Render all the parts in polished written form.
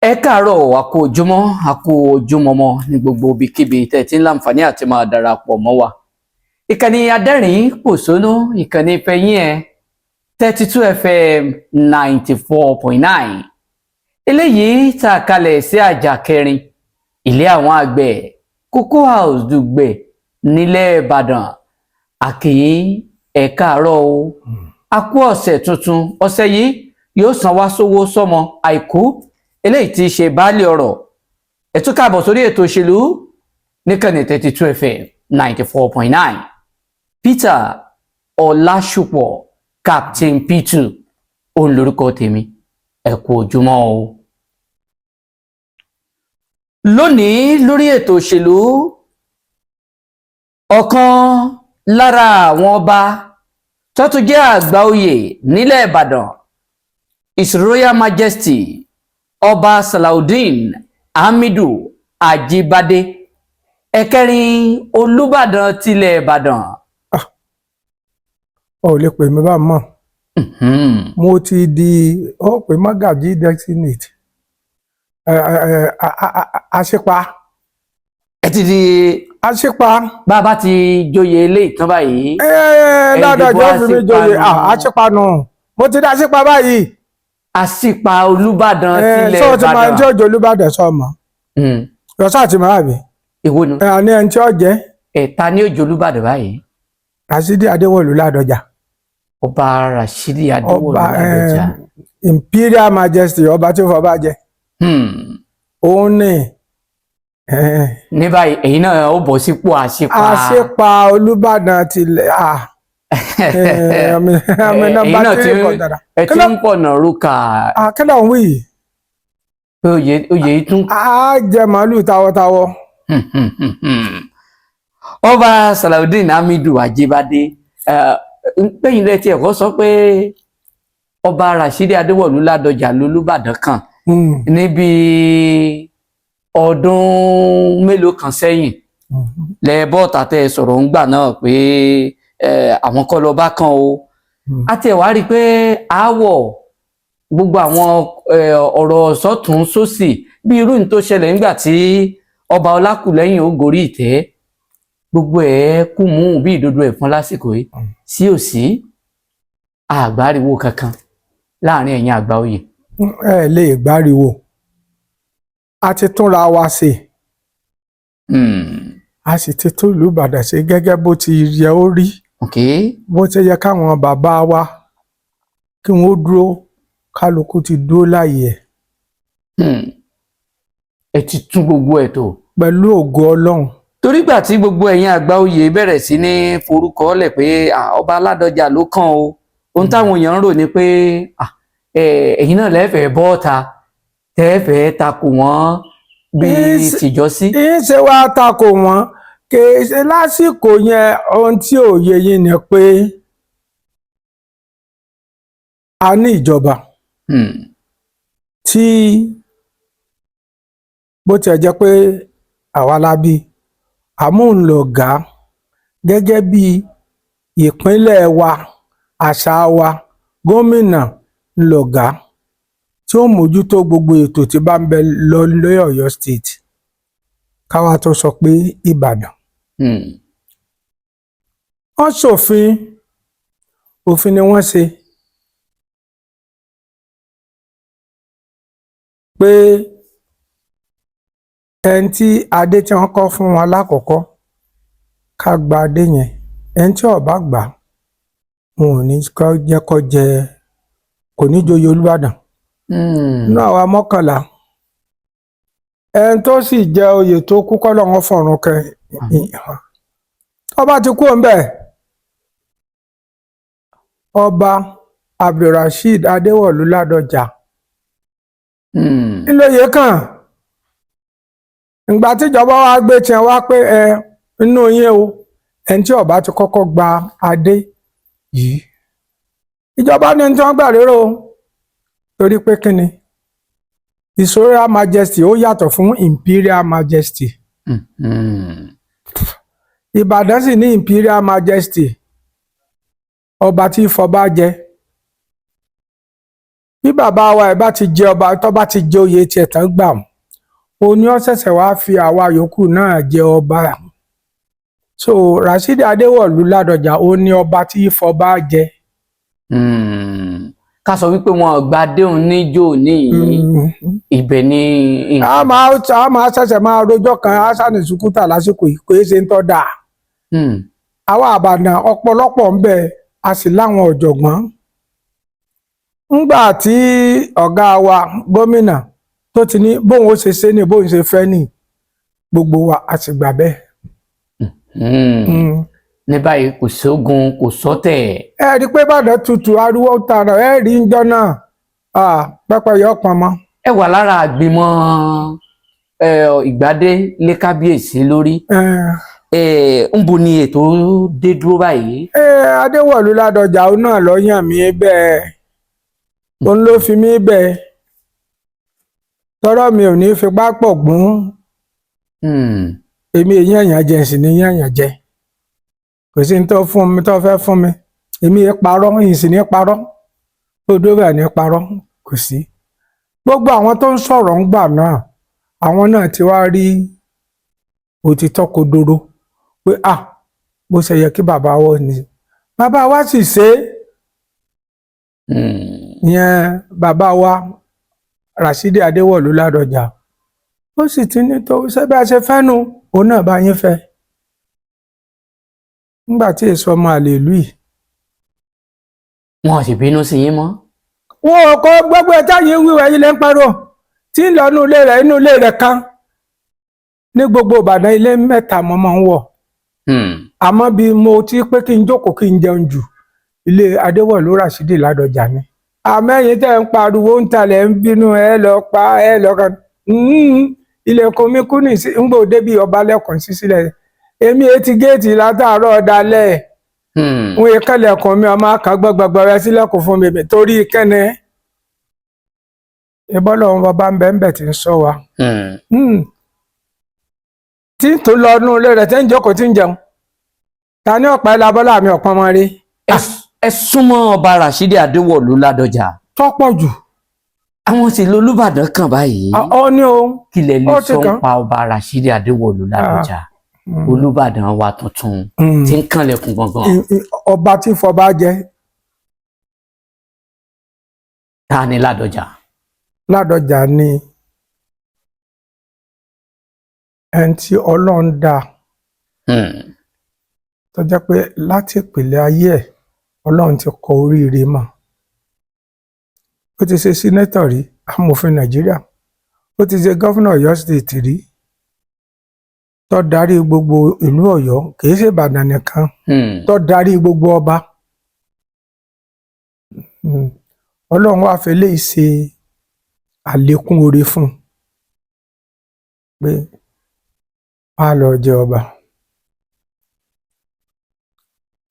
Ẹ káàárọ̀, a kú ojúmọ́, a kú ojúmọmọ ní gbogbo ibikíbi tẹ́ ti ń láǹfààní àti máa darapọ̀ mọ́ wa. Ìkànnì adẹ́rìn pòṣónú, ìkànnì ìfẹ́yín ẹ̀, 32 FM 94.9, eléyìí tá a kalẹ̀ sí àjà kẹrin, ilé àwọn àgbẹ̀, Cocoa House, Dùgbẹ̀, nílẹ̀ Ìbàdàn. A kí yín, ẹ káàárọ̀ o, a kú ọ̀sẹ̀ tuntun. Ọ̀sẹ̀ yìí yóò san wá sówó sọ́mọ, àìkú eléyìí tí í ṣe baálé ọ̀rọ̀. Ẹ tún káàbọ̀ sórí ètò òṣèlú níkànnì 32 FM 94.9. Peter Ọlásùpọ̀, Captain P2, òun lórúkọ tèmi. Ẹ kú ojúmọ́ o. Lónìí lórí ètò òṣèlú, ọ̀kan lára àwọn ọba tó tún jẹ́ àgbà oyè nílẹ̀ Ìbàdàn, His Royal Majesty Ọba Salaudeen Hamidu Ajibade, ẹ̀kẹrin Olúbàdàn tilẹ̀ Ìbàdàn. Ọ ò lè pè mí bá mọ̀. Mo ti di ó pè mọ́gàjí designate, àṣepa. Ẹ ti di Àṣepa. Bá a bá ti joyè ilé ìtàn báyìí, Ládọjọ́ fi mí joyè àṣepa nù. Mo ti di àṣepa báyìí. Àṣìpa Olúbàdàn tilẹ̀ Sọ ti máa ń tí Ìbàdàn. òjò Olúbàdàn sọ mọ́? Yọ̀sá àti màá bí. Èwo nu? Ní ẹni tí ó jẹ́. Ẹ̀ta ní òjò Olúbàdàn báyìí? Rasidi Adéwọ̀lú Ládọjà. Ọba Rashidi Adéwọ̀lú Ọba Ládọjà. Imperial Majesty, ọba tí ó fọba jẹ. Òun ní Ní báyìí, èyí náà ó bọ̀ sípò àṣìpa. Àṣepa Olúbàdàn tilẹ̀ àmì Ẹ̀yin nọ́mbà náà tírì kọ̀dára. ẹ ti ń pọ̀nà rúkà. Kí ló ń wí yìí? Pé oyè yìí tún. A jẹ màálù tawọ́tawọ́. Ọba Salaudeen Hamidu Ajibade, pẹ́yìn lẹ́tí ẹ̀kọ́ sọ pé Ọba Rashidi Adéwọ̀lú Ládọjà lolúbàdàn kan níbi ọdún mélòó kan sẹ́yìn. Lẹ bọ́ọ̀tà tẹ́ sọ̀rọ̀ ńgbà náà pé àwọn kọ́ lọ́ba kan o. A tiẹ̀ wá rí i pé aáwọ̀, gbogbo àwọn ọ̀rọ̀ sọ́tún sósì, bí irú ní tó ṣẹlẹ̀ nígbà tí Ọba Ọlákùlẹ́yìn ó gorí ìtẹ́, gbogbo ẹ̀ kú mú bí ìdodo ẹ̀fọn lásìkò yìí. Sí òsì àgbáriwo kankan láàrin ẹ̀yin àgbà oyè? Ẹ lè gbáriwo, a ti túnra wa ṣe. A sì ti tún ìlú Ìbàdàn ṣe gẹ́gẹ́ bó ti yẹ ó rí, bó ti yẹ káwọn bàbá wa kí wọ́n dúró. Kálukú ti dúró láàyè ẹ̀. Ẹ ti tún gbogbo ẹ̀ tò. Pẹ̀lú ògo Ọlọ́run. Torí gbà tí gbogbo ẹ̀yin àgbà oyè bẹ̀rẹ̀ sí ní forúkọ lẹ̀ pé Ọba Ládọjà ló kàn o, ohun táwọn èèyàn ń rò ni pé ẹ̀yin náà lẹ́fẹ̀ẹ́ bọ́ọ̀ta tẹ́ẹ̀fẹ̀ẹ́ takò wọ́n bíi tìjọ́sí. Ń ṣe wá takò wọ́n kì í ṣe lásìkò yẹn. Ohun tí ò yé yín ni pé a ní ìjọba tí bó tiẹ̀ jẹ́ pé àwa la bí àmúlògá gẹ́gẹ́ bí ìpínlẹ̀ wa, àṣà wa, gómìnà ńlọgá tí ó mójútó gbogbo ètò tí bá ń bẹ lọ ní Ọ̀yọ́ State, káwa tó sọ pé Ìbàdàn. Wọ́n ṣòfin, òfin ni wọ́n ṣe pé ẹni tí adé tí wọ́n kọ́ fún wọn lákọ̀ọ́kọ́, ká gba adé yẹn. Ẹni tí ó bá gbà, wọn ò ní jẹ́ kó jẹ, kò ní joyè Olúbàdàn. Nínú àwa 11, ẹni tó sì jẹ oyè tó kú, kọ́ lọ́wọ́ fọ̀run kẹ, ọba ti kú òun. Ọba Abdulrasheed Adéwọ̀lú Ládọjà ńlọyẹ kàn. Ìgbà tíjọba wa gbé tiẹ̀ wá pé ẹ inú yín o, ẹni tí ọba ti kọ́kọ́ gba adé yìí, ìjọba ní tí wọ́n gbà lérò o. Torí pé kí ni? His Royal Majesty ó yàtọ̀ fún Imperial Majesty. Ìbàdàn sì ní Imperial Majesty, ọba tí fọba jẹ. Bí bàbá wa ẹ̀ bá ti jẹ ọba, tó bá ti jẹ oyè tiẹ̀ tán gbà wọ́n, òun ni ó ṣẹ̀ṣẹ̀ wá fi àwa yòókù náà jẹ ọba. So Rasheed Adéwọ̀lú Ládọjà, ó ní ọba tí fọba jẹ. Ká sọ wípé wọn ò gba déhùn níjó ní ibẹ̀ ní A máa ṣẹ̀ṣẹ̀ máa rojọ́ kan Hasan Sukuta lásìkò yìí, kò é ṣe ń tọ́ da. Àwa Àbàdàn ọ̀pọ̀lọpọ̀ ń bẹ, a sì láwọn ọ̀jọ̀gbọ́n. Ńgbà tí ọ̀gá wa gómìnà tó ti ní bóun ó ṣe ṣe ní bóun ṣe fẹ́ ní, gbogbo wa a sì gbà bẹ́ẹ̀. Ní báyìí, kò sógun, kò sọ́tẹ̀. Ẹ rí i pé Ìbàdàn tutù, ariwo tààrà ẹ rí ń jọ náà, pẹ́pẹ́ yọ pọn mọ́. Ẹ wà lára àgbìmọ̀ ìgbádé lé kábíyèsí lórí. Ń bo ni ètò dé dúró báyìí? Adéwọ̀lú Ládọjà, òun náà ló yàn mí bẹ́ẹ̀, òun ló fi mí bẹ́ẹ̀ tọ́rọ̀ mi ò ní fipá pọ̀ gbọ́n. Èmi èyí àyàn jẹ sì ní yànyàn jẹ, kò sí ní tó fún mi tó fẹ́ fún mi. Èmi yẹn parọ́, yìí sì ní parọ́, odò bẹ́ẹ̀ ní parọ́, kò sí. Gbogbo àwọn tó ń sọ̀rọ̀ ń gbà náà, àwọn náà ti wá rí òtítọ́ kodoro pé ah, bó ṣe yẹ kí bàbá wa ni, bàbá wa sì ṣe é. Ìyẹn bàbá wa Rasheed Adéwọ̀lú Ládọjà, ó sì ti ní tó ṣe bí a ṣe fẹ́ nu, òun náà bá yín fẹ́ nígbà tí èso ọmọ àlè ìlú yìí. Wọn ò sì bínú sí yín mọ́? Wọn ò kọ gbogbo ẹ̀ táyé wíwẹ̀ yìí lẹ́ ń pariwo tí ń lọ inú ilé rẹ̀, inú ilé rẹ̀ kan ní gbogbo Ìbàdàn, ilé mẹ́ta mo máa ń wọ̀. Àmọ́ bí mo ti pé kí n jókòó kí n jẹun jù, ilé Adéwọ̀lú Rasheed Ládọjà ni. Àmọ́ ẹ̀yin tẹ́ ń pariwo ń talẹ̀, ń bínú, ẹ lọ pa ẹ lọ kan, ilẹ̀kùn mi kú ní ń gbò débi ọba lẹ́kùn sí sílẹ̀, èmi etí géètì látàárọ̀ dalẹ̀. Wọn yẹ kẹlẹ̀kùn mi, ọmọ akàn gbọgbọgbọ rẹ sílẹ̀kùn fún mi torí kẹ́ni ìbọ́lọ̀ bàbá ń bẹ̀ ń bẹ̀ tí ń sọ wa. Tí ń tó lọ inú ilé rẹ̀, tí ń jókòó, tí ń jẹun, ta ní ọ̀pá ẹ̀ labọ́lá mi ọ̀pọ̀ mọ́ rí. Ẹ súnmọ́ ọba Rasheed Adéwọ̀lú Ládọjà. Tọ́pọ̀ jù. Àwọn sì lolúbàdàn kàn báyìí. Ọ ní o. Kí lẹ lè Ó ti sọ kàn. ń pa ọba Rasheed Adéwọ̀lú Ládọjà, Olúbàdàn wa tuntun tí ń kànlẹ̀kùn gbọ̀ngàn? Ọba tí fọba jẹ. Ta ni Ládọjà? Ládọjà ni ẹni tí Ọlọ́run dá tó jẹ́ pé láti ìpìlẹ̀ ayé ẹ̀, Ọlọ́run ti kọ oríire mọ́. Ó ti ṣe senator rí, amòfin Nàìjíríà, ó ti ṣe governor Ọ̀yọ́ State rí, tó darí gbogbo ìlú Ọ̀yọ́, kì í ṣe Ìbàdàn nìkan, tó darí gbogbo ọba. Ọlọ́run wá fi eléyìí ṣe àlékún oore fún un pé wàá lọ jẹ ọba.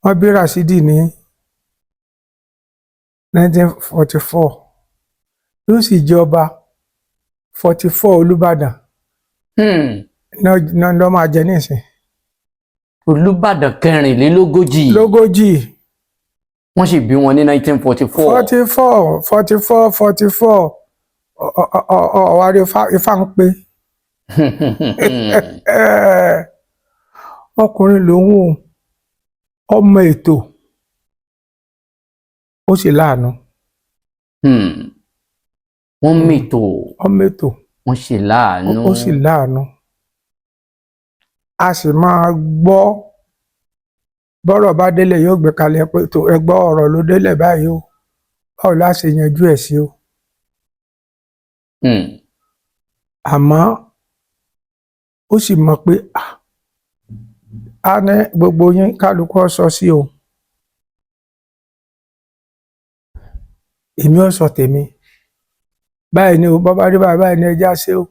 Wọ́n bí Rasheed ní 1944, yóò sì jẹ ọba 44 Olúbàdàn náà ló máa jẹ nísìn. Olúbàdàn 44. Lógójì. Wọ́n sì bí wọn ní 1944. 44, 44, 44, ọ̀wárí ifá ń pè. Ọkùnrin lòun o, ọmọ ètò, ó sì láàánú. Wọ́n mètò. Ọmọ ètò. Wọ́n sì láàánú. Ó sì láàánú. A sì máa gbọ́ bọ́rọ̀ bá délẹ̀, yóò gbé kalẹ̀ pé tó ẹ gbọ́, ọ̀rọ̀ ló délẹ̀ báyìí o, báwo la ṣe yanjú ẹ̀ sí o? Àmọ́ ó sì mọ̀ pé ah, a ní gbogbo yín, kálukú ó sọ sí o, èmi ó sọ tèmi báyìí ni o, bọ́bá rí báyìí báyìí ni, ẹjẹ́ á ṣe o.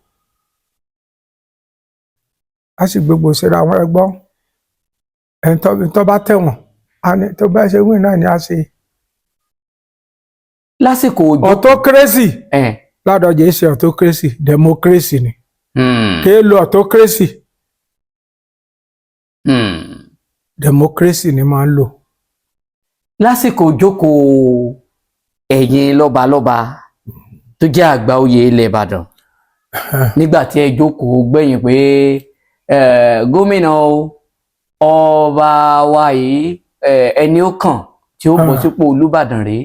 A sì gbogbo síra àwọn ẹgbọ́n ẹni tó bá tẹ̀wọ̀n, a ní tó bá ṣe wí náà ni a ṣe. Lásìkò òjò. Autocracy. Ẹ̀. Ládọjà ṣe autocracy, democracy ni. Kéé lo autocracy. Democracy ni máa ń lò. Lásìkò ìjókòó ẹ̀yin lọ́balọ́ba. Tó jẹ́ àgbà oyè ilẹ̀ Ìbàdàn, nígbà tí ẹ jókòó gbẹ̀yìn pé gómìnà o, ọba wa yìí, ẹni ó kàn tí ó bọ̀ sípò Olúbàdàn rèé,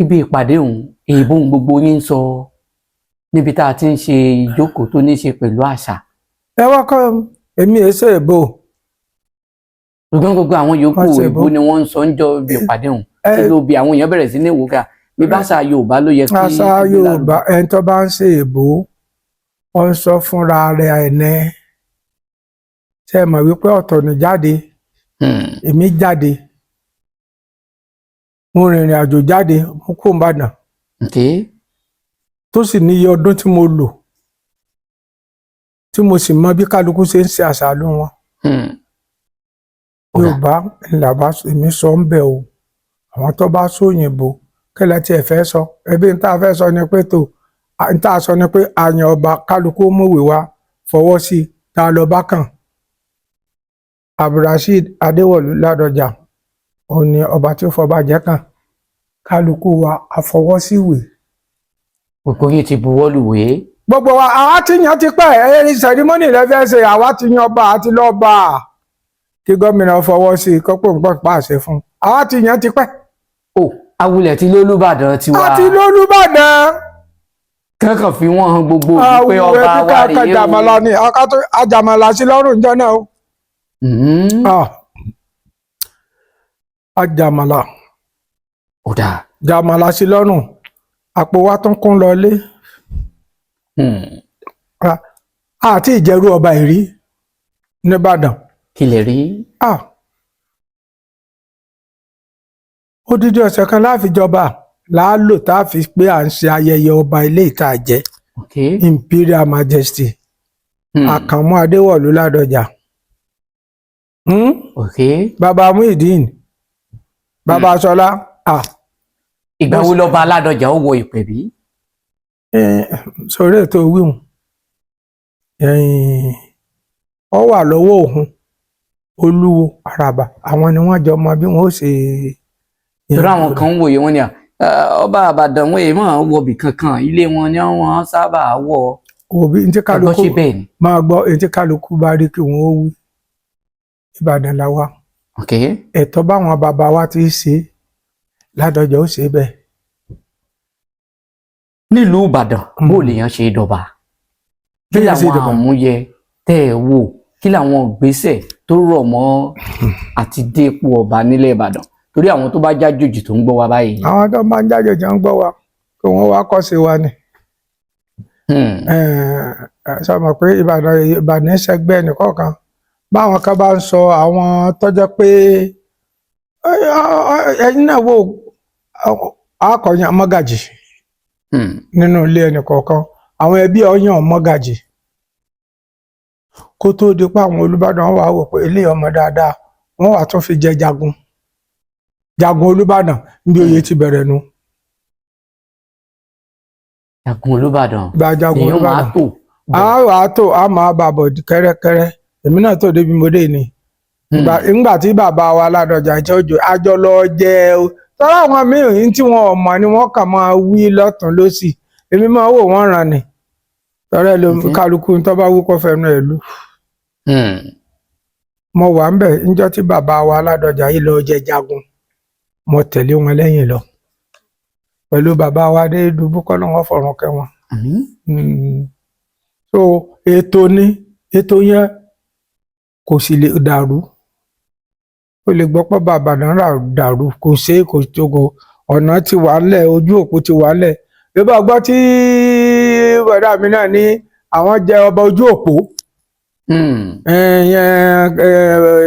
ibi ìpàdé òun, èèbó òun gbogbo yín ń sọ níbi tá a ti ń ṣe ìjókòó tó ní í ṣe pẹ̀lú àṣà? Ẹ wá kọ́ èmi èé ṣe èbó. Ṣùgbọ́n gbogbo àwọn yòókù, Wọ́n ṣe èèbó èbó. ni wọ́n ń sọ ń jọ ibi ìpàdé òun. Kí ló bí àwọn èèyàn bẹ̀rẹ̀ sí ní ìwòkà bí báṣà Yorùbá ló yẹ kí Àṣà gbé lárugẹ? Yorùbá, ẹni tó bá ń ṣe èbó, ó ń sọ fúnra rẹ̀ ẹ̀nẹ́. Ṣe mọ̀ wípé ọ̀tọ̀ ní jáde? Èmi jáde, mo rìnrìn àjò jáde, mo kó Ìbàdàn, tó sì níye ọdún tí mo lò, tí mo sì mọ bí kálukú ṣe ń ṣe àṣàlù wọn. Ó dà. Yorùbá ńlá bá èmi sọ ń bẹ o. Àwọn tó bá sóyìnbó, kẹlẹ tí ẹ fẹ́ sọ? Ẹbí n tá a fẹ́ sọ ni pé tó n tá a sọ ni pé àyàn ọba, kálukú múwèé wá fọwọ́ sí i, tá a lọ bá kàn. Abdulrasheed Adéwọ̀lú Ládọjà òun ni ọba tí ó fọba jẹ́ kàn, kálukú wa àfọwọ́síwèé. Gbogbo yín ti buwọ́ lùwé? Gbogbo wa, àwa ti yan ti pẹ́. Ẹ ceremony rẹ fẹ́ ṣe, àwa ti yan ọba àti lọ́ba kí gómìnà fọwọ́ sí i kọ́pọ̀ nǹkan pàṣẹ fún un. Àwa ti yan ti pẹ́. O awulẹ̀ tí lólúbàdàn ti wá. Àti lólúbàdàn. Kankan fi wọ́n hàn gbogbo òbí pé ọba wa rèé o. Àjàmàlà ni àjàmàlà sí lọ́rùn ìjọ náà o. Ah. Àjàmàlà. Ó dà. Jàmàlà sí lọ́rùn, àpò wa tún kún lọlé. Àti ìjẹrú ọba ìrí nìbàdàn. Kí lè rí? Ah. Odidi ọ̀sẹ̀ kan láàfin-jọba láàlò tá a fi pé à ń ṣe ayẹyẹ ọba ilé ìta jẹ́ Imperial Majesty Àkànmú Adéwọ̀lú Ládọjà. Bàbá Muideen, bàbá Ṣọlá. Ah. Ìgbà wo lọba Ládọjà ó wọ ìpẹ̀bí? Sórí ètò wíwùn, ọ wà lọ́wọ́ òun, Olúwo Àràbà, àwọn ni wọ́n jọ mọ bí wọ́n ó ṣe. Torí àwọn kan ń wòye wọn ni ọba Àbàdàn wọn èèmọ̀ wọbì kankan, ilé wọn ni wọ́n sábà wọ. Òbí ní tí ẹgbọ́n kálukú ṣe bẹ́ẹ̀ ni? Máa gbọ́, èyí tí kálukú bá rí kí wọ́n ó wí. Ìbàdàn la wà. Ẹ̀tọ́ báwọn bàbá wa ti ṣe, Ládọjà ó ṣe bẹ́ẹ̀. Nílùú Ìbàdàn, bó lèèyàn ṣe dọba? Kí Béèyàn ṣe làwọn dọba? àmúyẹ tẹ́ ẹ wò? Kí làwọn ìgbésẹ̀ tó rọ̀ mọ́ àti dépò ọba nílẹ̀ Ìbàdàn, torí àwọn tó bá jájòjì tó ń gbọ́ wa báyìí? Àwọn tó bá ń jájòjì ń gbọ́ wa, kí wọ́n wá kọ́ sí wa ni. Sọ ma pé Ìbàdàn, Ìbàdàn ṣẹgbẹ́ ẹnìkọ̀ọ̀kan. Báwọn kan bá ń sọ, àwọn tó jẹ́ pé ẹ̀yin náà wò, akọ̀yàn mọ́gàjì nínú ilé ẹnìkọ̀ọ̀kan, àwọn ẹbí ọyàn mọ́gàjì, kó tó di pé àwọn Olúbàdàn wà wò pé ilé ọmọ dáadáa, wọ́n wà tún fi jẹ jagun jagun Olúbàdàn níbi oyè ti bẹ̀rẹ̀ nu. Jagun Olúbàdàn. Gba jagun Èèyàn máa Olúbàdàn. tò A wà á tò, a máa bà bọ̀ kẹ́rẹ́kẹ́rẹ́. Èmi náà tó débi mo dé ni. Ńgbà tí bàbá wa Ládọjà jẹ́ òjò àjọ lọ jẹ o, tọ́lá àwọn míì tí wọn ò mọ̀ ni wọ́n kàn máa wí lọ́tún lọ́sì. Èmi máa wò wọ́n ràn ní tọ́lá ló kálukú tó bá wú kó fẹnu ẹ̀ lù. Mo wà ń bẹ̀ níjọ́ tí bàbá wa Ládọjà yìí lọ jẹ jagun, mo tẹ̀lé wọn lẹ́yìn lọ pẹ̀lú bàbá wa Adédùbú, kọ́ ló wọ́n fọ̀rùn kẹ́ wọn. Àmín. So ètò ni, ètò yẹn kò sì lè dàrú. Ó lè gbọ́ pé bàbá náà dàrú, kò ṣe é, kò tógo, ọ̀nà ti wà ńlẹ̀, ojú òpó ti wà ńlẹ̀. Bí bá gbọ́ tí bọ̀dá mi náà ní àwọn jẹ ọba ojú òpó,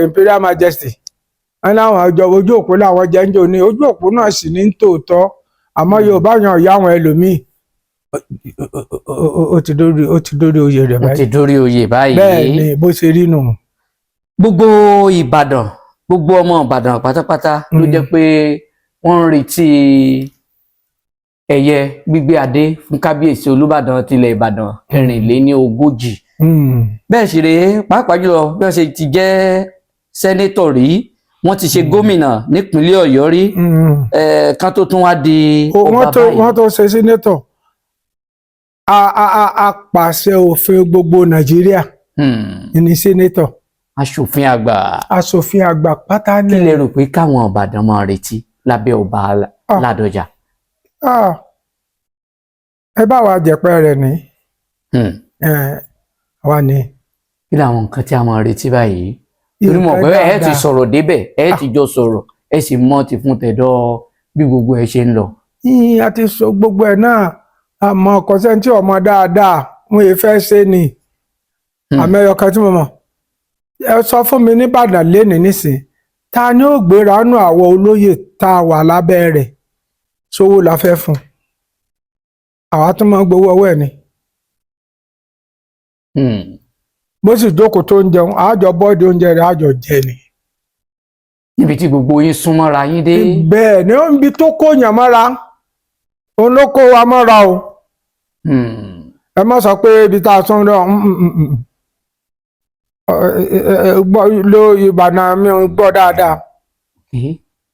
Imperial Majesty, wọn láwọn ọjọ́ ojú òpó làwọn jẹ́ ń jò ní ojú òpó náà sì ní tòótọ́, àmọ́ Yorùbá yan ìyá àwọn ẹlòmíì, ó ti dórí oyè rẹ̀ Wọ́n ti báyìí. dórí oyè báyìí. Bẹ́ẹ̀ ni, bó ṣe rí nù. Gbogbo Ìbàdàn, gbogbo ọmọ Ìbàdàn pátápátá ló jẹ́ pé wọ́n ń retí ẹ̀yẹ gbígbé adé fún kábíyèsí Olúbàdàn tilẹ̀ Ìbàdàn 44. Bẹ́ẹ̀ sì rèé, pàápàá jùlọ bí wọ́n ṣe ti jẹ́ sẹ́nétọ̀ rí, wọ́n ti ṣe gómìnà nípínlẹ̀ Ọ̀yọ́ rí, kan tó tún wá di ọba Wọ́n tó báyìí. Wọ́n tó ṣe senator. A pàṣẹ òfin gbogbo Nàìjíríà ní senator. Aṣòfin àgbà. Aṣòfin àgbà pátá Kí ní. lẹ rò pé káwọn Ìbàdàn máa retí lábẹ́ ọba Ládọjà? Ah, ẹ bá wa jẹ̀pẹ́ rẹ̀ ní. Àwa ní. Kí làwọn nǹkan tí a máa retí báyìí, torí mọ̀ pé ẹ ti sọ̀rọ̀ débẹ̀, ẹ ti jọ sọ̀rọ̀, ẹ sì mọ̀ ti fún tẹ̀dọ̀ bí gbogbo ẹ ṣe ń lọ. Yín a ti sọ gbogbo ẹ̀ náà, àmọ́ kọsẹ́ntì ọmọ dáadáa wọn èé fẹ́ ṣe ni. Àmọ́ ẹyọ kan tí mo mọ̀, ẹ sọ fún mi, nìbàdàn lénìí nísìn, ta ni ó gbéra nù àwọn olóyè tá a wà lábẹ́ rẹ̀ sówó la fẹ́ fún àwa tó máa ń gbowó ọwọ́ ẹ̀ ni? Bó sì jókòó tó ń jẹun, àjọ bọ́ọ̀dì oúnjẹ rẹ̀, àjọ jẹ ni. Níbi tí gbogbo yín súnmọ́ra yín dé. Bẹ́ẹ̀ ni, ó ń bi tó kó yàn mọ́ra, òun ló kó wa mọ́ra o. Ẹ má sọ pé ibi tá a tún lọ gbọ́ ló Ìbàdàn mi ò gbọ́ dáadáa.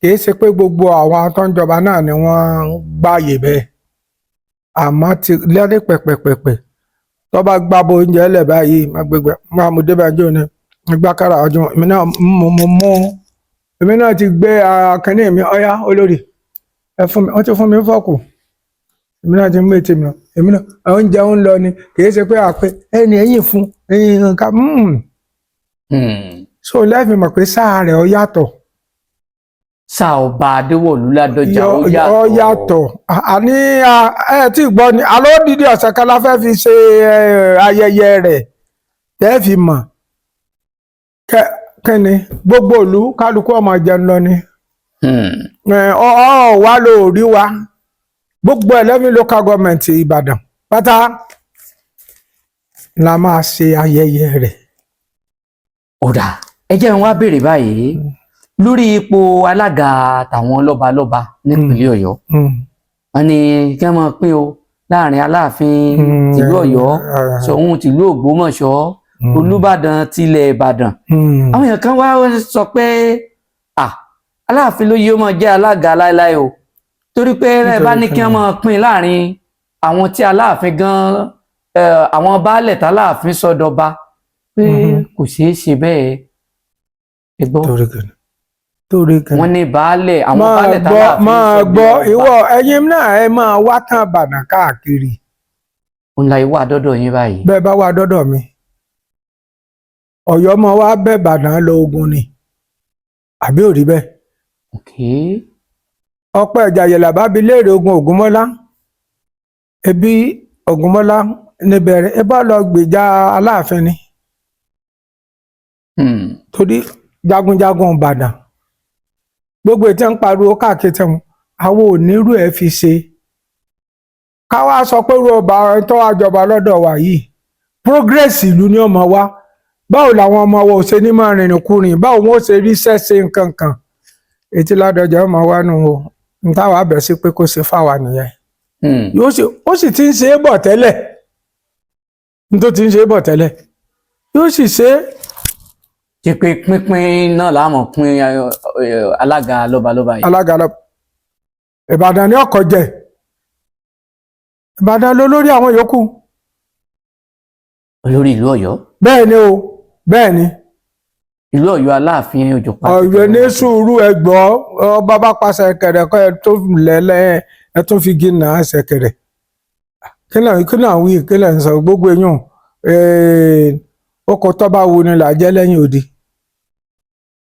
Kì í ṣe pé gbogbo àwọn tó ń jọba náà ni wọ́n ń gbààyè bẹ́ẹ̀, àmọ́ ti lẹ́rìí pẹ̀pẹ̀pẹ̀pẹ̀ tó bá gbábo oúnjẹ lẹ̀ báyìí, má gbégbé má mú débẹ̀ jò ní gbàkàrà ọjọ́ èmi náà mo mú, èmi náà ti gbé kínní mi. Ọ̀yá olórí, ẹ fún mi. Wọ́n ti fún mi fọ́ọ̀kù, èmi náà ti mú ètè mi lọ, èmi náà oúnjẹ ń lọ ni. Kì í ṣe pé àpé ẹni ẹ̀yìn fún ẹ̀yìn nǹkan. So lẹ́ẹ̀fì mọ̀ pé sáà rẹ̀ ó yàtọ̀. Sáà ọba Adéwọ̀lú Ládọjà ó yàtọ̀. Ó yàtọ̀. Àní ẹ tí gbọ́ ni alọ́ dídí ọ̀sẹ̀ kan la fẹ́ fi ṣe ayẹyẹ rẹ̀ tẹ́ fi mọ̀ kẹ́ni gbogbo ìlú kálukú ọmọ jẹun lọ ni. Ọ ọ wá ló rí wa, gbogbo 11 local government Ìbàdàn pátá la máa ṣe ayẹyẹ rẹ̀. Ó dáa, ẹ jẹ́ n wá béèrè báyìí lórí ipò alága tàwọn lọ́balọ́ba nípínlẹ̀ Ọ̀yọ́. Wọ́n ní kí wọ́n máa pín o láàrin Aláàfin tìlú Ọ̀yọ́, Ṣọ̀ún tìlú Ògbómọ̀ṣọ́, Olúbàdàn tilẹ̀ Ìbàdàn. Àwọn èèyàn kan wá sọ pé à Aláàfin ló yẹ ó máa jẹ́ alága láéláé o, torí pé ẹ bá ní kí wọ́n máa pín láàrin àwọn tí Aláàfin gan, àwọn baálẹ̀ táláàfin sọdọba, pé kò ṣeé ṣe bẹ́ẹ̀. Ẹ gbọ́. Torí kìnnì, torí kìnnì. Wọ́n ní baálẹ̀, àwọn Máa baálẹ̀ gbọ́, táláàfin máa sọdọba. gbọ́, ìwọ ẹ̀yin náà ẹ máa wá tán Ìbàdàn káàkiri. Ń la ìwà dọ́dọ̀ yín báyìí. Bẹ́ẹ̀ bá wà dọ́dọ̀ mi, Ọ̀yọ́ mọ wá bẹ́ẹ̀, Ìbàdàn lọ ogun ni, àbí ò rí bẹ́ẹ̀? Ok. Ọ̀pọ̀ Ìjàyè làbá bi léèrè ogun Ògúnmọ́lá, ebi Ògúnmọ́lá níbẹ̀rẹ̀ ẹ bá lọ gbèjà Aláàfin ni. Torí jagunjagun Ìbàdàn gbogbo ètò ń pariwo káàkiri tẹ̀wọ̀n, àwọn ò nírú ẹ̀ fi ṣe káwá sọ pé irú ọba tó wá jọba lọ́dọ̀ wa yìí, progress ìlú ni ọmọ wa, báwo làwọn ọmọ wa ò ṣe ní máa rìnrìn kùnrin, báwo wọn ò ṣe ríṣẹ́ ṣe nǹkan kan, etí Ládọjà ọmọ wa nù o, n táwa bẹ̀ sí pé kó ṣe fáwa nìyẹn. Yóò ṣe, ó sì ti ń ṣe é bọ̀ tẹ́lẹ̀, n tó ti ń ṣe é bọ̀ tẹ́lẹ̀, yóò sì ṣe é. Ṣe pé pínpín náà láàmú pín alága lọ́balọ́ba yìí? Alága lọ Ìbàdàn ní ọkọ̀ jẹ, Ìbàdàn ló lórí àwọn yòókù. Olórí ìlú Ọ̀yọ́? Bẹ́ẹ̀ ni o, bẹ́ẹ̀ ni. Ìlú Ọ̀yọ́, Aláàfin Òjòpá. Ọ̀yọ́ ní sùúrù, ẹgbọ́ ọba bá pàṣẹ kẹrẹ kọ ẹ tó lẹ́lẹ́, ẹ tún fi gínà ẹsẹ̀ kẹrẹ. Kí náà wí, kí lẹ̀ ń sọ gbogbo eyín ọkọ̀ tó bá wo ni là jẹ́ lẹ́yìn odi.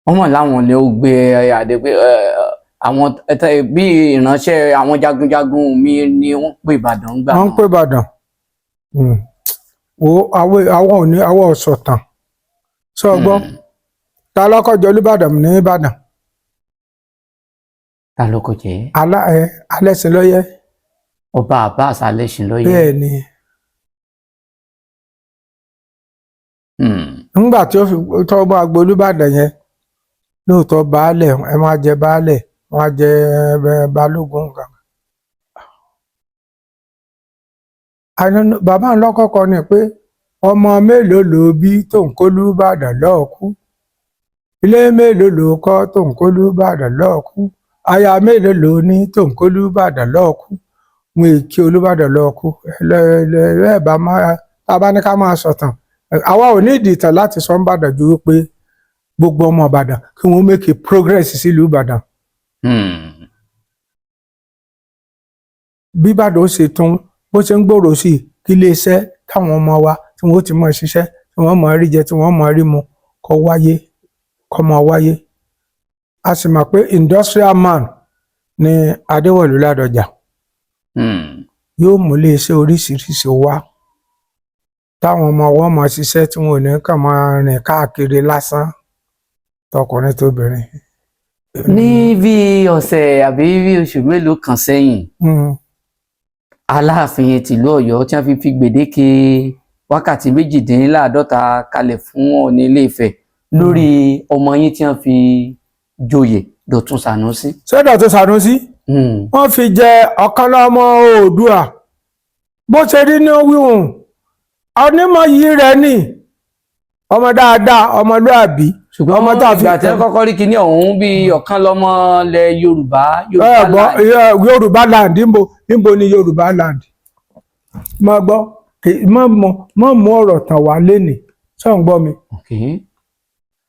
Wọ́n mọ̀ láwọn lè ó gbé adé pé àwọn bí ìránṣẹ́ àwọn jagunjagun mi ni wọ́n pè Ìbàdàn gbà. Wọ́n ń pè Ìbàdàn. Wo àwọn ò ní àwọn ọ̀sọ̀tàn sọ gbọ́. Ta lọ́kọ̀jọ́ Olúbàdàn ní Ìbàdàn? Ta ló kọ jẹ́? Alẹ́sìnlọ́yẹ́. Ọba Abbas Alẹ́ṣinlọ́yẹ́. Bẹ́ẹ̀ ni. Nígbà tí ó fi tọ́ bá agbo Olúbàdàn yẹn lóòótọ́, baálẹ̀ ẹ máa jẹ baálẹ̀, wọ́n á jẹ balógun kan. Bàbá ń lọ́kọ̀ọ́kọ́ ni pé ọmọ mélòó ló bí tó ń kó Olúbàdàn lọ́ọ̀kú, ilé mélòó ló kọ́ tó ń kó Olúbàdàn lọ́ọ̀kú, aya mélòó ló ní tó ń kó Olúbàdàn lọ́ọ̀kú. Wọn èkì Olúbàdàn lọ kú ẹ bá máa tá a bá ní ká máa sọ̀tàn, àwa ò ní ìdí ìtàn láti sọ ń bàdàn ju wípé gbogbo ọmọ Ìbàdàn kí wọ́n make a progress sílùú Ìbàdàn. Bí Ìbàdàn ó ṣe tún bó ṣe ń gbòòrò sí i, kí iléeṣẹ́ táwọn ọmọ wa tí wọ́n ó ti máa ṣiṣẹ́, tí wọ́n máa rí jẹ, tí wọ́n máa rí mu, kó wáyé, kó máa wáyé. A sì mọ̀ pé industrial man ni Adéwọ̀lú Ládọjà. Yóò mú iléeṣẹ́ oríṣiríṣi wá táwọn ọmọ wọn máa ṣiṣẹ́, tí wọn ò ní kàn máa rìn káàkiri lásán, tọkùnrin tóbìnrin. Ní bí ọ̀sẹ̀ àbí bí oṣù mélòó kan sẹ́yìn, Aláàfin tìlú Ọ̀yọ́ tí wọ́n fi fi gbèdéke wákàtí 48 kalẹ̀ fún Ọọ̀ni Ilé-Ifẹ̀ lórí ọmọ yín tí wọ́n fi joyè, Dọ̀tun Sànúsí. Ṣé Dọ̀tun Sànúsí? Wọ́n fi jẹ ọ̀kan lọ́mọ Oòduà. Bó ṣe rí ní wíwùn onímọ̀ yìí rẹ̀ ní ọmọ dáadáa, ọmọlúàbí. Ṣùgbọ́n ọmọ tá a fi ìgbà tí wọ́n kọ́kọ́ rí kinní ọ̀hún bíi ọ̀kan lọ́mọ ilẹ̀ Yorùbá, ẹ Yorùbá gbọ́ land. Yorùbá land, níbo níbo ni Yorùbá land? Má gbọ́, má mú ọ̀rọ̀ tàn wá lénìí, sọ̀ ń gbọ́ mi? Okay.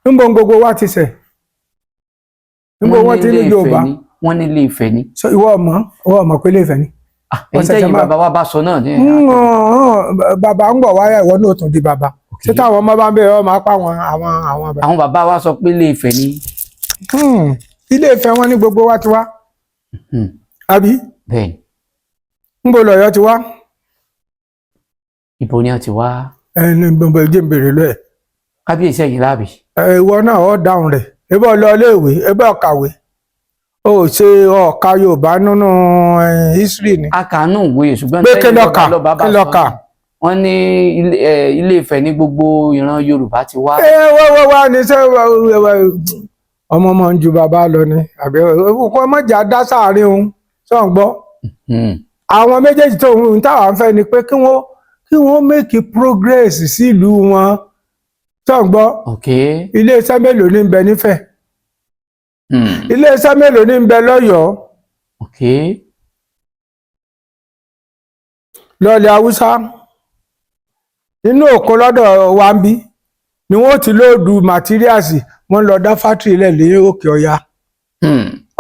Níbo ń gbogbo wa ti ṣẹ̀? Níbo wọ́n ti ní Ilé-Ifẹ̀ Yorùbá? ni, wọ́n ní Ilé Ifẹ̀ ni. So, ìwọ ọmọ pé Ilé Ifẹ̀ ni. Ah, èyí Wọ́n ṣẹ̀ṣẹ̀ tẹ́yìn bàbá wa bá sọ náà ní. Bàbá ń bọ̀ wáyà, ìwọ náà tún di bàbá. Ṣé táwọn ọmọ bá ń bẹ̀rẹ̀, ọmọ apá àwọn àwọn àwọn bàbá. Àwọn bàbá wa sọ pé Ilé Ifẹ̀ ni. Ilé Ifẹ̀ wọn ní gbogbo wa ti wá. Àbí? Bẹ́ẹ̀ ni. Ńbo lọ̀yọ́ ti wá? Ibo ni wọ́n ti wá? Ẹni gbogbo ẹjẹ ń bèrè lọ ẹ. Kábíyèsí, ẹ̀yìn láàbì. Ìwọ náà ọ dáhùn rẹ̀. Ebí ọ lọ iléèwé, ebí ọ kàwé, o ò ṣe ọ̀ka Yorùbá nínú history ni. A kà á nù wòye, ṣùgbọ́n Pé kí tẹ́yìn ló lọ́ba kà? lọ́ba bá Kí ló sọ kà? náà, wọ́n ní Ilé Ifẹ̀ ní gbogbo ìran Yorùbá ti wá. Ẹ wá wá wá ní sẹ ọmọ ọmọ ń ju bàbá lọ ni, àbí kó má jà dá sáàrin òun, sọ̀ ń gbọ́? Àwọn méjèèjì tó ń táwa ń fẹ́ ni pé kí wọ́n make progress sílùú wọn, sọ̀ ń gbọ́? Ok. Iléeṣẹ́ mélòó ní ń bẹ nífẹ̀ẹ́? Iléeṣẹ́ mélòó ní ń bẹ lọ́yọ̀ọ́? Ok. Lọ́ọ̀lẹ̀ Haúsá nínú òkun lọ́dọ̀ wa ń bí ni wọ́n ti load materials, wọ́n lọ dá factory lẹ̀ ní òkè ọya.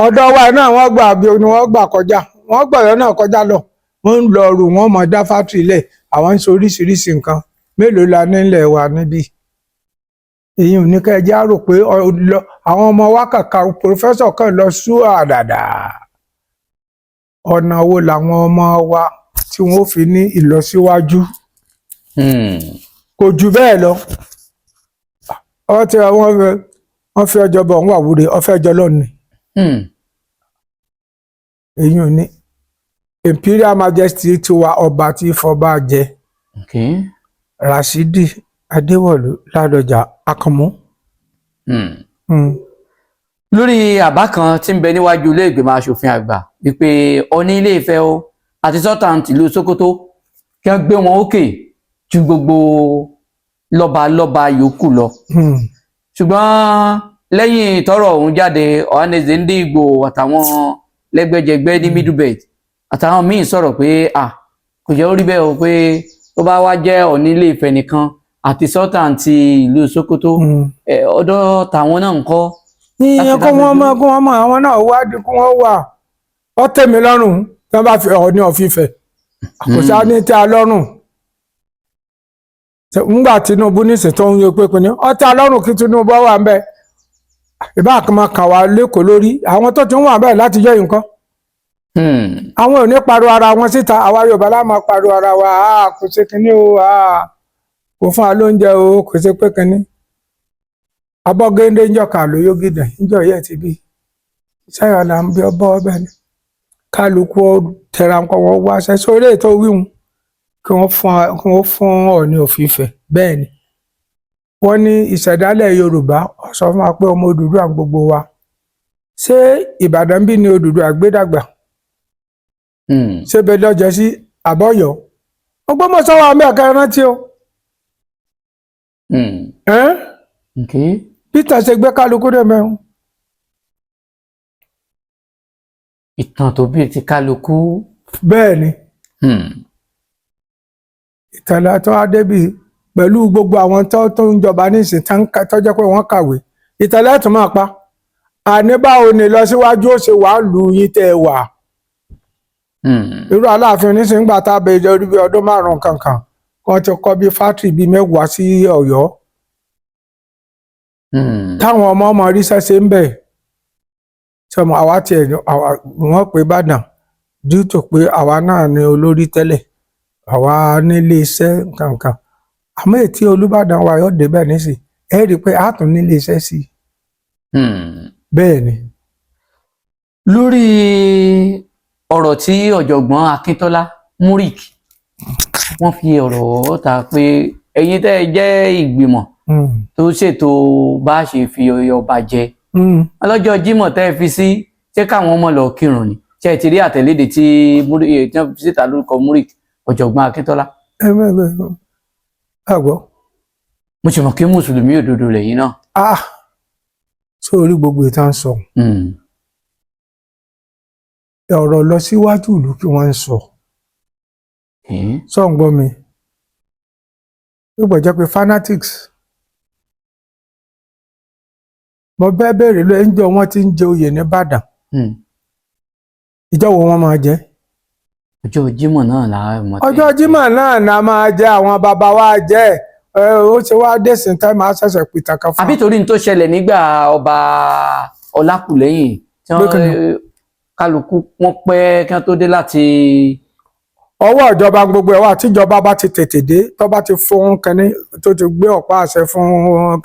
Ọ̀dọ̀ wa náà wọ́n gbà bí ni wọ́n gbà kọjá, wọ́n gbà ọ̀yọ́ náà kọjá lọ, wọ́n ń lọ rù, wọ́n mọ̀ dá factory lẹ̀, àwọn ń ṣe oríṣiríṣi nǹkan. Mélòó la nílẹ̀ wa níbí? Èyí ò ní ká ẹ jẹ́ á rò pé àwọn ọmọ wa kàkà professor kan lọ sú àdàdà. Ọ̀nà wo làwọn ọmọ wa tí wọ́n fi ní ìlọsíwájú? Kò jù bẹ́ẹ̀ lọ. Wọ́n ti wọ́n fi ọjọ́ bọ̀ ń wà wúre ọfẹ́ ọjọ́ lọ́nìí. Èyí ò ní Imperial Majesty tiwa, ọba tí fọba jẹ. Rashidi Adéwọ̀lú Ládọjà Àkànmú. Lórí àbá kan tí ń bẹ níwájú ilé ìgbìmọ̀ asòfin àgbà wípé Ọọ̀ni Ilé Ifẹ̀ o àti Sultan tìlú Sokoto, kí wọ́n gbé wọn ókè ju gbogbo lọ́balọ́ba yòókù lọ. Ṣùgbọ́n lẹ́yìn tọ́rọ̀ ọ̀hún jáde, Ohanaeze Ndigbo àtàwọn lẹ́gbẹ́jẹgbẹ́ ní Middle Belt àtàwọn míín sọ̀rọ̀ pé à kò jẹ́ ó rí bẹ́ẹ̀ o, pé tó bá wá jẹ́ Ọọ̀ni Ilé Ifẹ̀ nìkan àti Sultan ti ìlú Sokoto, ọ̀dọ̀ tàwọn náà ń kọ́ ìyẹn kó wọ́n mọ̀, kó wọ́n mọ̀, àwọn náà wádìí kó wọ́n wà. Ó tẹ́ mi lọ́rùn tí wọ́n bá fi Ọọ̀ni of Ifẹ̀, kò sá ní tẹ́ a lọ́rùn. Ńgbà Tinubu nísìn tó ń yọ pé pinnu, ó tẹ́ a lọ́rùn kí Tinubu wà ń bẹ. Ìbá kan máa kàn wá lẹ́kọ̀ọ́ lórí àwọn tó ti ń wà bẹ́ẹ̀ láti jẹ́ nǹkan. Àwọn ò ní pariwo ara wọn síta. Àwa Yorùbá la máa pariwo ara wa. Kò ṣe kinní o, kò fún wa lóúnjẹ o, kò ṣe pé kinní abọ́gẹ́ndé ńjọ kà lóyó gidàn ńjọ yẹ ti bí sẹ́yìn là ń bí ọbọ̀ ọbẹ̀ ni kálukú ó tẹra nǹkan wọn wá ṣe sórí ètò wíwùn kí wọ́n fún Ọọ̀ni of Ifẹ̀. Bẹ́ẹ̀ ni wọ́n ní ìṣẹ̀dálẹ̀ Yorùbá, ó sọ fún wa pé ọmọ Odùduwà gbogbo wa. Ṣé Ìbàdàn bí ni Odùduwà gbé dàgbà? Ṣé bẹ́ẹ̀ lọ́jọ́ sí àbọ̀yọ̀ Ògbómọ̀ṣọ́ wà mẹ́ẹ̀ká rántí o. Ẹ́n? Peter ṣe gbé kálukú dẹ̀ mẹ́rin. Ìtàn tó bí ti kálukú. Bẹ́ẹ̀ ni. Ìtàlá tó wá débi pẹ̀lú gbogbo àwọn tó ń jọba nísìn tó jẹ́ pé wọ́n kàwé, ìtàlá tó máa pa àní báwo ni lọ síwájú ó ṣe wàá lù yín tẹ́ ẹ wà. Irú Aláàfin onísìnyí gbà tá a bẹ jẹ bí ọdún 5 kankan, wọ́n ti kọ́ bí factory bíi 10 sí Ọ̀yọ́ táwọn ọmọ ọmọ ríṣẹ́ ṣe ń bẹ̀. Sọmọ àwa tiẹ̀ wọ́n pè Ìbàdàn due to pé àwa náà ni olórí tẹ́lẹ̀, àwa nílé iṣẹ́ kankan, àmọ́ ètí Olúbàdàn wa yóò débẹ̀ nísì, ẹ rí i pé a tún nílé iṣẹ́ sí i. Bẹ́ẹ̀ ni. Lórí ọ̀rọ̀ tí ọ̀jọ̀gbọ́n Akíntọ́lá Murik wọ́n fi ọ̀rọ̀ ta pé ẹ̀yin tẹ́ ẹ jẹ́ ìgbìmọ̀ tó ṣètò bá a ṣe fi ọba jẹ ọlọ́jọ́ Jímọ̀ tẹ́ ẹ fi sí, ṣé káwọn ọmọ lọ kírun ni? Ṣé ẹ ti rí àtẹ̀léde tí tí wọ́n fi síta lórúkọ Murik, ọ̀jọ̀gbọ́n Akíntọ́lá? Ẹ ẹ ẹ ẹ gbọ́. Mo sì mọ̀ kí mùsùlùmí òdodo lẹ́yìn náà. Ah, sórí gbogbo ìtàn sọ, ọ̀rọ̀ lọ síwájú ìlú kí wọ́n ń sọ. Sọ ń gbọ́ mi, ó gbọ́ jẹ́ pé fanatics. Mo bẹ́ẹ̀ bẹ̀rẹ̀ lọ ẹ̀ńjọ́ wọ́n ti ń jẹ oyè ní Ìbàdàn, ìjọ wo wọ́n máa jẹ? Ọjọ́ Jímọ̀ náà là á mọ̀. Ọjọ́ Jímọ̀ náà la máa jẹ, àwọn bàbá wa jẹ ẹ. Ó ṣe wá dẹ̀sìn tá máa ṣẹ̀ṣẹ̀ pìtàn kan fún Àbí torí n tó ṣẹlẹ̀ nígbà ọba Ọlákùlẹ́yìn tí Pé kí ni? wọ́n kálukú wọ́n pẹ́ kí wọ́n tó dé láti. Ọwọ́ ìjọba gbogbo ẹ̀ wà. Tíjọba bá ti tètè dé, tó bá ti fún kínní, tó ti gbé ọ̀pá àṣẹ fún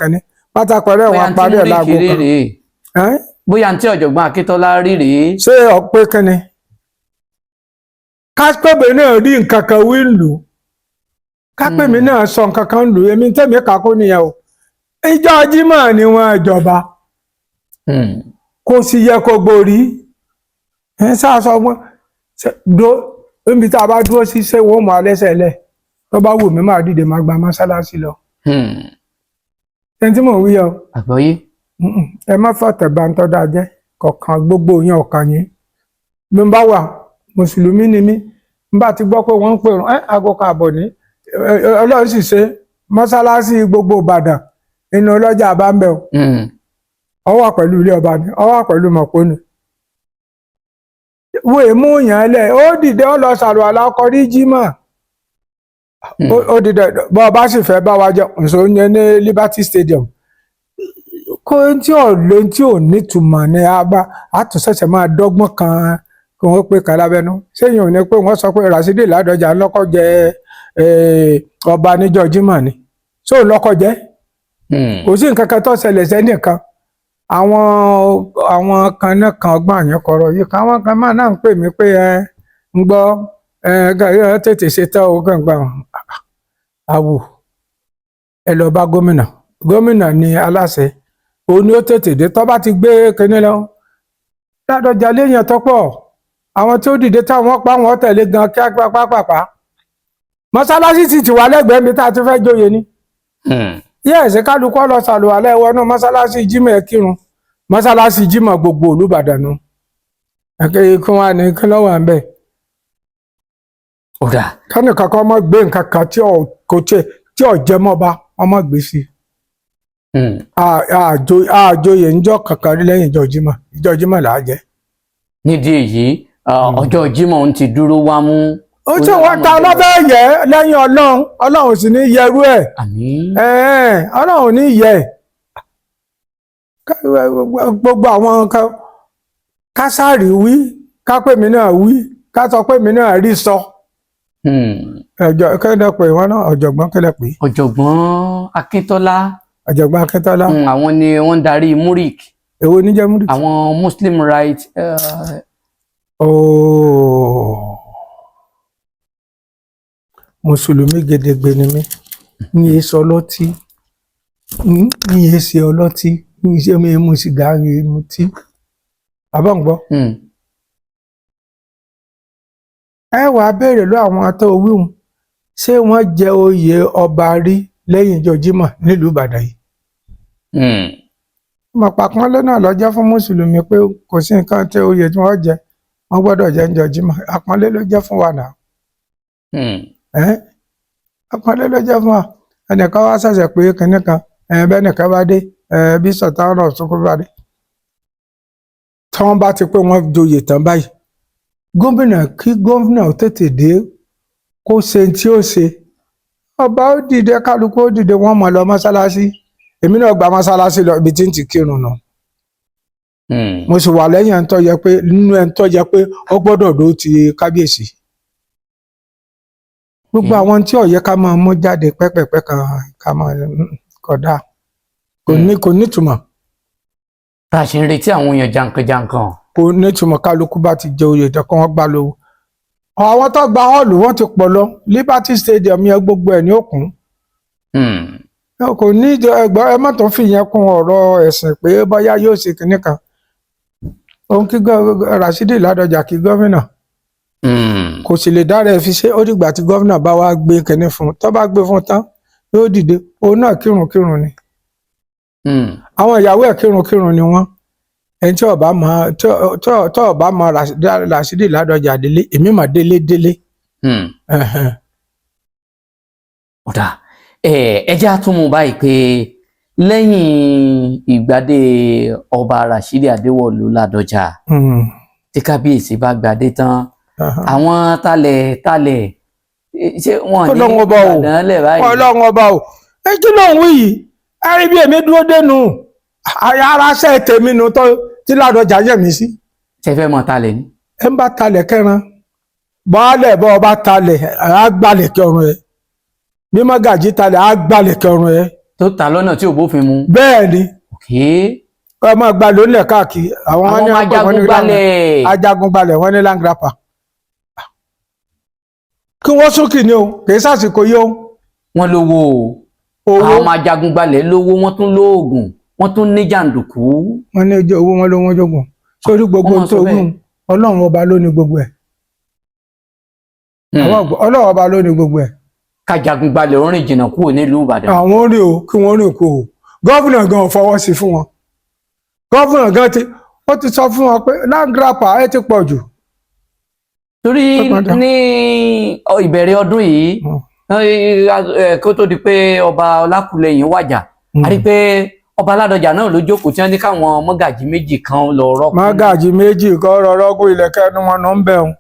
kínní pátákó rẹ̀, Bóyá wọ́n tí parí ẹ̀ Múríkì láago rí kan. rèé. Ẹ́n? Bóyá tí ọ̀jọ̀gbọ́n Akíntọ́lá rí rèé. Ṣé ọ̀pẹ kínní kápẹ́bẹ̀ náà rí nǹkan kan wí ń lù, kápẹ́mi náà sọ nǹkan kan ń lù, èmi tẹ̀mí kakó nìyẹn o. Ìjọ Jímọ̀ ni wọ́n ìjọba kò sì yẹ kó gborí ẹ sáà sọ wọn do níbi tá a bá dúró sí, ṣé wọn ò mọ alẹ́sẹ̀ lẹ̀? Tó bá wù mí, máa dìde, máa gba mọ́ṣáláṣí lọ. Ẹni tí mò ń wí yọ. Àgbọ́yé. Ẹ má fọ̀tẹ̀ bá ń tọ́ da jẹ́ kọ̀ọ̀kan, gbogbo yẹn ọ̀kan yín. Bí n bá wà, mùsùlùmí ni mí, n bá ti gbọ́ pé wọ́n ń pè ẹ́ aago kan àbọ̀ ní Ọlọ́run sì ṣe mọ́ṣáláṣí gbogbo Ìbàdàn inú ọlọ́jà bá ń bẹ̀ o. Ọ wà pẹ̀lú ilé ọba ni, ọ wà pẹ̀lú mọ̀pó ni. Wo èmú yàn lẹ̀, ó dìde, ó lọ sàlùwàlá, ọkọ̀ rí jímọ̀. Ó dìde, bọ́ ọ bá sì fẹ́ bá wa jẹ ǹṣọ́ yẹn ní Liberty Stadium, kó tí ò lé tí ò nítumọ̀ ni a bá a tún ṣẹ̀ṣẹ̀ máa dọ́gbọ́n kan kí wọ́n pè kan lábẹ́nú sẹ́yìn ò ní pé wọ́n sọ pé Rasidi Ládọjà lọ́kọ́ jẹ ọba níjọ́ Jímọ̀ ni sóò lọ́kọ́ jẹ́. Kò sí nǹkan kan tó ṣẹlẹ̀ sẹ́nìkan. Àwọn kan náà kan ọgbọ́n àyànkọ̀rọ̀ yìí kan, àwọn kan máa náà ń pè mí pé ẹ ń gbọ́ ẹ ẹ tètè ṣe tán o gbọ̀ngbọ̀n àwò. Ẹ lọ bá gómìnà, gómìnà ni aláṣẹ, òun ni ó tètè dé tó bá ti gbé kinní lọ. Ládọjà léèyàn tó pọ̀, àwọn tí ó dìde táwọn pa wọn tẹ̀lé gan kí á pápápá. Mọ́sálásí sì ti wà lẹ́gbẹ̀ẹ́ mi tá a ti fẹ́ jóye ni. Yẹ́ẹ̀sì, kálukú lọ sàlùwàlẹ̀ wọnú mọ́sálásí Jímọ̀, ẹ̀ kírun mọ́sálásí Jímọ̀ gbogbo Olúbàdàn nu ẹ̀kẹ́ kí wọ́n á ní kí lọ́wọ́ à ń bẹ̀. Ó dà. Kánì kankan ọmọ gbé nǹkan kan tí ò kò tiẹ̀ tí ò jẹ́ mọ́ba ọmọ gbé sí. Àjòyè ńjọ́ kankan rí lẹ́yìn ìjọ Jímọ̀, ìjọ Jímọ̀ là á jẹ́. Nídìí èyí, ọjọ́ Jímọ̀ ń ti dúró wá mú. Ó tí wọ́n ta ọlọ́fẹ́ yẹ lẹ́yìn Ọlọ́run, Ọlọ́run sì ní yẹrú ẹ̀. Àmín. Ẹ̀ẹ́n, Ọlọ́run ò ní yẹ gbogbo àwọn nǹkan kásárì wí, kápẹ́ mi náà wí, ká sọ pé mi náà rí sọ. Ẹjọ kẹlẹ pé wọn náà, ọ̀jọ̀gbọ́n kẹlẹ pé. Ọ̀jọ̀gbọ́n Akíntọ́lá. Ọ̀jọ̀gbọ́n Akíntọ́lá. Àwọn ni wọ́n ń darí Murik. Èwo níjẹ́ múrì? Àwọn Muslim Right Ooo, mùsùlùmí gedegbe ni mí, ní èso ọlọ́tí, ní èsì ọlọ́tí, ní iṣẹ́ mi mu sìgá, ní mutí àbọ̀ǹgbọ́. Ẹ wàá béèrè lọ àwọn tó wíhun, ṣé wọ́n jẹ oyè ọba rí lẹ́yìn ìjọ Jímọ̀ nílùú Ìbàdàn yìí? Mọ̀ pàpọ́nlé náà lọ́jọ́ fún mùsùlùmí pé kò sí nǹkan tí oyè tí wọ́n jẹ. Wọ́n gbọ́dọ̀ jẹ́ ńjọ́ Jímọ̀. Àpọ́nlé ló jẹ́ fún wa náà. Ẹ́n, àpọ́nlé ló jẹ́ fún wa. Ẹnìkan wá ṣẹ̀ṣẹ̀ pé kinní kan, bẹ́ẹ̀ nìkan bá dé, bí Sultan of Sokoto bá dé, tí wọ́n bá ti pé wọ́n joyè tán báyìí, gómìnà, kí gómìnà ó tètè dé, kó ṣe tí ó ṣe, ọba ó dìde, kálukú ó dìde, wọ́n mọ̀ lọ mọ́sálásí. Èmi náà gba mọ́sálásí lọ, ibi tí ń ti kírun nù. Mo sì wà lẹ́yìn ẹni tó yẹ pé, nínú ẹni tó yẹ pé ó gbọ́dọ̀ dó ti kábíyèsí. Gbogbo àwọn tí ó yẹ ká máa mú jáde pẹ́pẹ̀pẹ́ kan ká máa kódà kò nítumọ̀. Tá a ṣe ń retí àwọn èèyàn jankan-jankan. Kò nítumọ̀. Kálukú bá ti jẹ oyè tán, kí wọ́n gbá lówó. Àwọn tó gba hall, wọ́n ti pọ̀ lọ Liberty Stadium yẹn, gbogbo ẹ̀ ní òkun. Kò ní ìjọ ẹgbẹ́. Ẹ má tó fi yẹn kún ọ̀rọ̀ ẹ̀sìn pé bóyá yóò ṣe kinní kan. Òun kí Rashidi Ládọjà kí gómìnà. Kò sì lè dára ẹ fi ṣe. Ó dìgbà tí gómìnà bá wá gbé kinní fún un. Tó bá gbé fún un tán, yóò dìde. Òun náà kírun kírun ni. Àwọn ìyàwó ẹ̀ kírun kírun ni wọ́n. Ẹni tí ó bá mọ tí ó bá mọ Rashidi Ládọjà délé, èmi mà délé délé. Ẹ̀hẹ̀n. Ó dáa, ẹ jẹ́ á tún mú báyìí pé lẹ́yìn ìgbadé ọba Rashidi Adéwọ̀lú Ládọjà, tí kábíyèsí bá gbadé tán, àwọn talẹ̀ talẹ̀, ṣé wọn ní Ọlọ́run ọba o. Ìbàdàn lẹ̀ báyìí? Ọlọ́run ọba o! Ẹ kí ló ń wí yìí? Ẹ rí bí èmi dúró dénú ara ṣe tèmi nu tó tí Ládọjà yẹ̀ mí sí. Ṣe fẹ́ mọ talẹ̀ ni? Ẹ ń bá talẹ̀ kẹran baálẹ̀, bọ́ ọba talẹ̀, á gbalẹ̀ kẹrun ẹ. Bí mọ́gàjí talẹ̀, á gbalẹ̀ kẹrun ẹ. Tó ta lọ́nà tí ò bófin mu? Bẹ́ẹ̀ ni. Ok. Kọ́ ẹ máa gbalẹ̀ ó lẹ̀ káàkiri. Àwọn àwọn ní ọmọ wọ́n pè wọ́n ní ajagun gbalẹ̀. Ajagun gbalẹ̀, wọ́n ní land grabber. Kí wọ́n sókè ni o, kì í sàsìkò yìí o. Wọ́n lówó o. Owó. Àwọn ọmọ ajagun gbalẹ̀ lówó, wọ́n tún lóògùn, wọ́n tún ní jàǹdùkú. Wọ́n ní ojú owó wọn ló wọ́n jogun sórí gbogbo Wọ́n máa tó sọ bẹ́ẹ̀. gùn. Ọlọ́run ọba ló ní gbogbo ẹ̀. Àwọn Ọlọ́run ọba ló ní gbogbo ẹ̀. Kájagun gbalẹ̀ orin jìnnà kúrò nílùú Ìbàdàn. Àwọn rìn o, kí wọ́n rìn kú o. Governor gan ò fọwọ́ sí fún wọn. Governor gan ti, ó ti sọ fún wọn pé land grabber ẹ ti pọ̀ jù. Torí Ó padà. ní ìbẹ̀rẹ̀ ọdún yìí, kó tó di pé ọba Ọlákùlẹ̀yìn wàjà, a rí i pé ọba Ládọjà náà ló jókòó tí wọ́n ní káwọn mọ́gàjí méjì kan lọ rọ́ọ̀kú. Mọ́gàjì méjì kọ́ rọrọ́gùn ilẹ̀kẹ́ ẹnu wọn nù ń bẹ̀ ọ́n,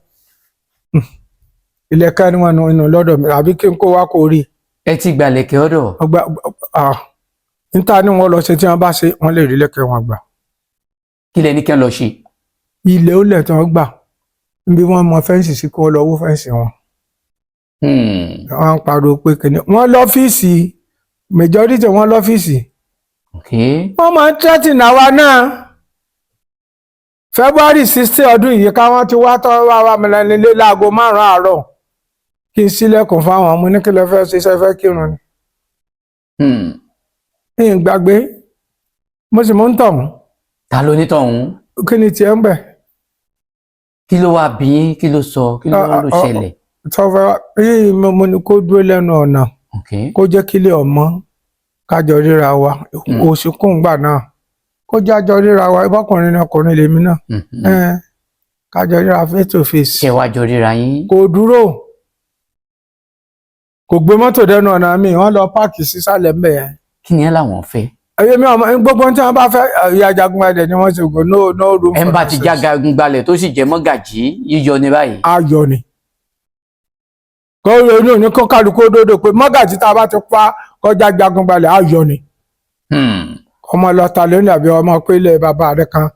ilẹ̀kẹ́ ẹnu wọn nù inú lọ́dọ̀ mi, àbí kí n kó wá kó rí. Ẹ ti gbàlẹ̀kẹ̀ ọ̀dọ̀. Ọgbà níta ni wọ́n lọ ṣe. Tí wọ́n bá ṣe, wọ́n lè rí lẹ́kẹ̀ wọn gbà. Kí lẹ ní kí wọ́n lọ ṣe? Ilẹ̀ ó lẹ̀ tí wọ́n gbà níbi wọ́n mọ fence sí, kí wọ́n lọ wó fence wọn. Wọ́n ń pariwo pé kìnìún wọ́n lọ́fíìsì, majority wọn lọ́fíìsì. Wọ́n máa ń threaten àwa náà. February 16 ọdún yìí, káwọn ti wá tọ́ wá wá mi nílé láago 5 àárọ̀ kí n ṣílẹ̀kùn fáwọn ọmọ ní kí lè fẹ́ ṣiṣẹ́, fẹ́ kírun ni. Ní ìgbàgbé, mo sì mú ń tọ̀hún. Ta ló nítọ̀hún? Kí ni tiẹ̀ ń bẹ̀? Kí ló wá bí yín? Kí ló sọ? Kí ló ló ṣẹlẹ̀? Tọ́fẹ́ yìí, mo ní kó dúró lẹ́nu ọ̀nà, kó jẹ́ kílẹ̀ ọmọ kájọ ríra wa. Oṣù kùngbà náà, kó jájọ ríra wa, ìbọ́kùnrin ní ọkùnrin lèmi náà. Kájọ ríra face to face. Ṣé wàá jọ ríra yín? Kò dúró, kò gbé mọ́tò dẹnu ọ̀nà mi, wọ́n lọ park sísàlẹ̀ ńbẹ̀ yẹn. Kí ni ẹ láwọn fẹ́? Ẹyẹ mi ọmọ gbogbo tí wọ́n bá fẹ́, ìyá Ajagunmalẹ̀ ni wọ́n ṣe kò no no room Ẹ ń for bá ti nonsense. jágagun gbalẹ̀ tó sì jẹ́ mọ́gàjí, yíyọ ní báyìí. Ayọ̀ ni kó ronú ní kó kálukú dódò pé mọ́gàjí tá a bá ti pa kọjá Jagunbalẹ̀, ayọ̀ ni. Ọmọ lọta lónìí àbí ọmọ pé ilé bàbá rẹ kan,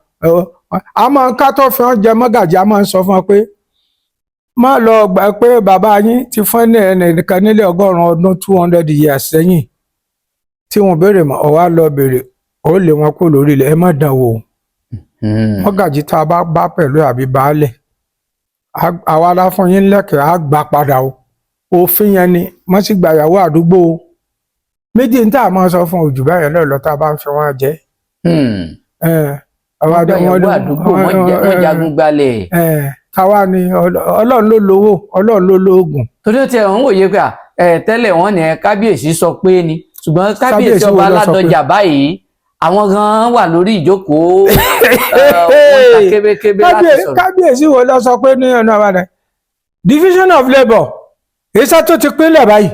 a máa ń ká tó fi wọn jẹ mọ́gàjí, a máa ń sọ fún wọn pé má lọ gbà pé bàbá yín ti fún ẹnìkan nílé 100 ọdún, 200 years sẹ́yìn, tí wọ́n béèrè mọ́ ọ wá lọ béèrè, ó lé wọn kó lórí ilẹ̀. Ẹ má dán wò. Mọ́gàjí tá a bá bá pẹ̀lú àbí baálẹ̀, àwa la fún yín lẹ́kẹ̀ẹ́, á gbà padà o. Òfin yẹn ni. Wọ́n sì gbàyàwó àdúgbò o. Méjì ní tá a máa sọ fún òjò báyẹn náà lọ tá a bá ń fi wọn jẹ. Àwa Wọ́n gbàyàwó àdúgbò, wọ́n jagun gbalẹ̀. Táwa ni Ọlọ́run ló lówó, Ọlọ́run ló lóògùn. Torí ó tiẹ̀ ń wòye pé ẹ tẹ́lẹ̀ wọ́n ní ẹ kábíyèsí sọ pé ni, ṣùgbọ́n kábíyèsí Kábíyèsí wo ọba ló sọ pé? Ládọjà báyìí Àwọn gan wà lórí ìjókòó, wọ́n ta kébékébé láti sọ̀rọ̀. Kábíyèsí wo lọ sọ pé ní ọ̀nà àbàdàn division of labour, iṣẹ́ tó ti pínlẹ̀ báyìí,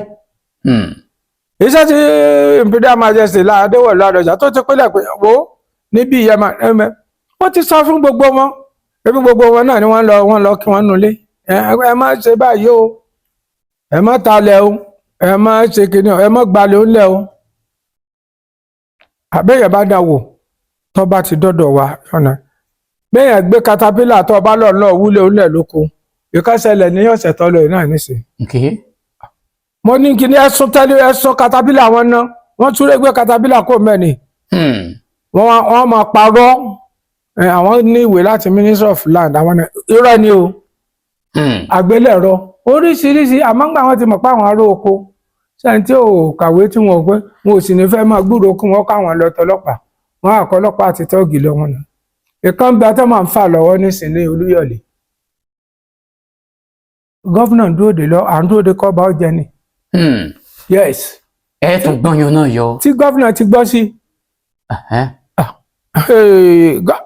iṣẹ́ tí Imperial Majesty Adéwọ̀lú Ládọjà tó ti pínlẹ̀ pé wo níbí ìyẹn ẹmẹ wọ́n ti sọ fún gbogbo wọn, ebi gbogbo wọn náà ni wọ́n lọ kí wọ́n nulẹ̀. Ẹ má ṣe báyìí o, ẹ má talẹ̀ o, ẹ má ṣe kinní o, ẹ má gbalẹ̀ ó lẹ̀ o. Àbẹ́yẹ̀ bá dà wò tó bá ti dọ́dọ̀ wa ọ̀nà bẹ́yẹn gbé katapila tó bá lọ lọ wúlé ó lẹ̀ lóko. Ìkọ́sẹ̀lẹ̀ ní ọ̀sẹ̀ tó lọ yìí náà nísìnyí. Mo ní kí ni ẹsùn tẹ́lẹ̀, ẹsùn katapila wọn ná, wọ́n túré gbé katapila kó mẹ́ni. Wọ́n máa parọ́ ẹ, àwọn ní ìwé láti Ministry of Land, àwọn ní irọ́ ni o. Àgbélẹ̀rọ oríṣiríṣi, àmọ́ ńgbà wọ́n ti mọ̀ pé àwọn ará oko sẹ́ni tí ò kàwé tí wọn ò pé wọn ò sì ní fẹ́ máa gbúròó kí wọ́n káwọn lọ tọlọ́pàá, wọn àkọlọ́pàá àti tọ́ọ̀gì lọ wọn nà. Ìkan bẹ tó máa ń fà lọ́wọ́ nísìnyí, Olúyọ̀lé. Governor ń dúró de lọ, à ń dúró de kọ́ba ó jẹ ni. Yes. Ẹ tún gbọ́nyàn náà yọ. Tí governor ti gbọ́ sí.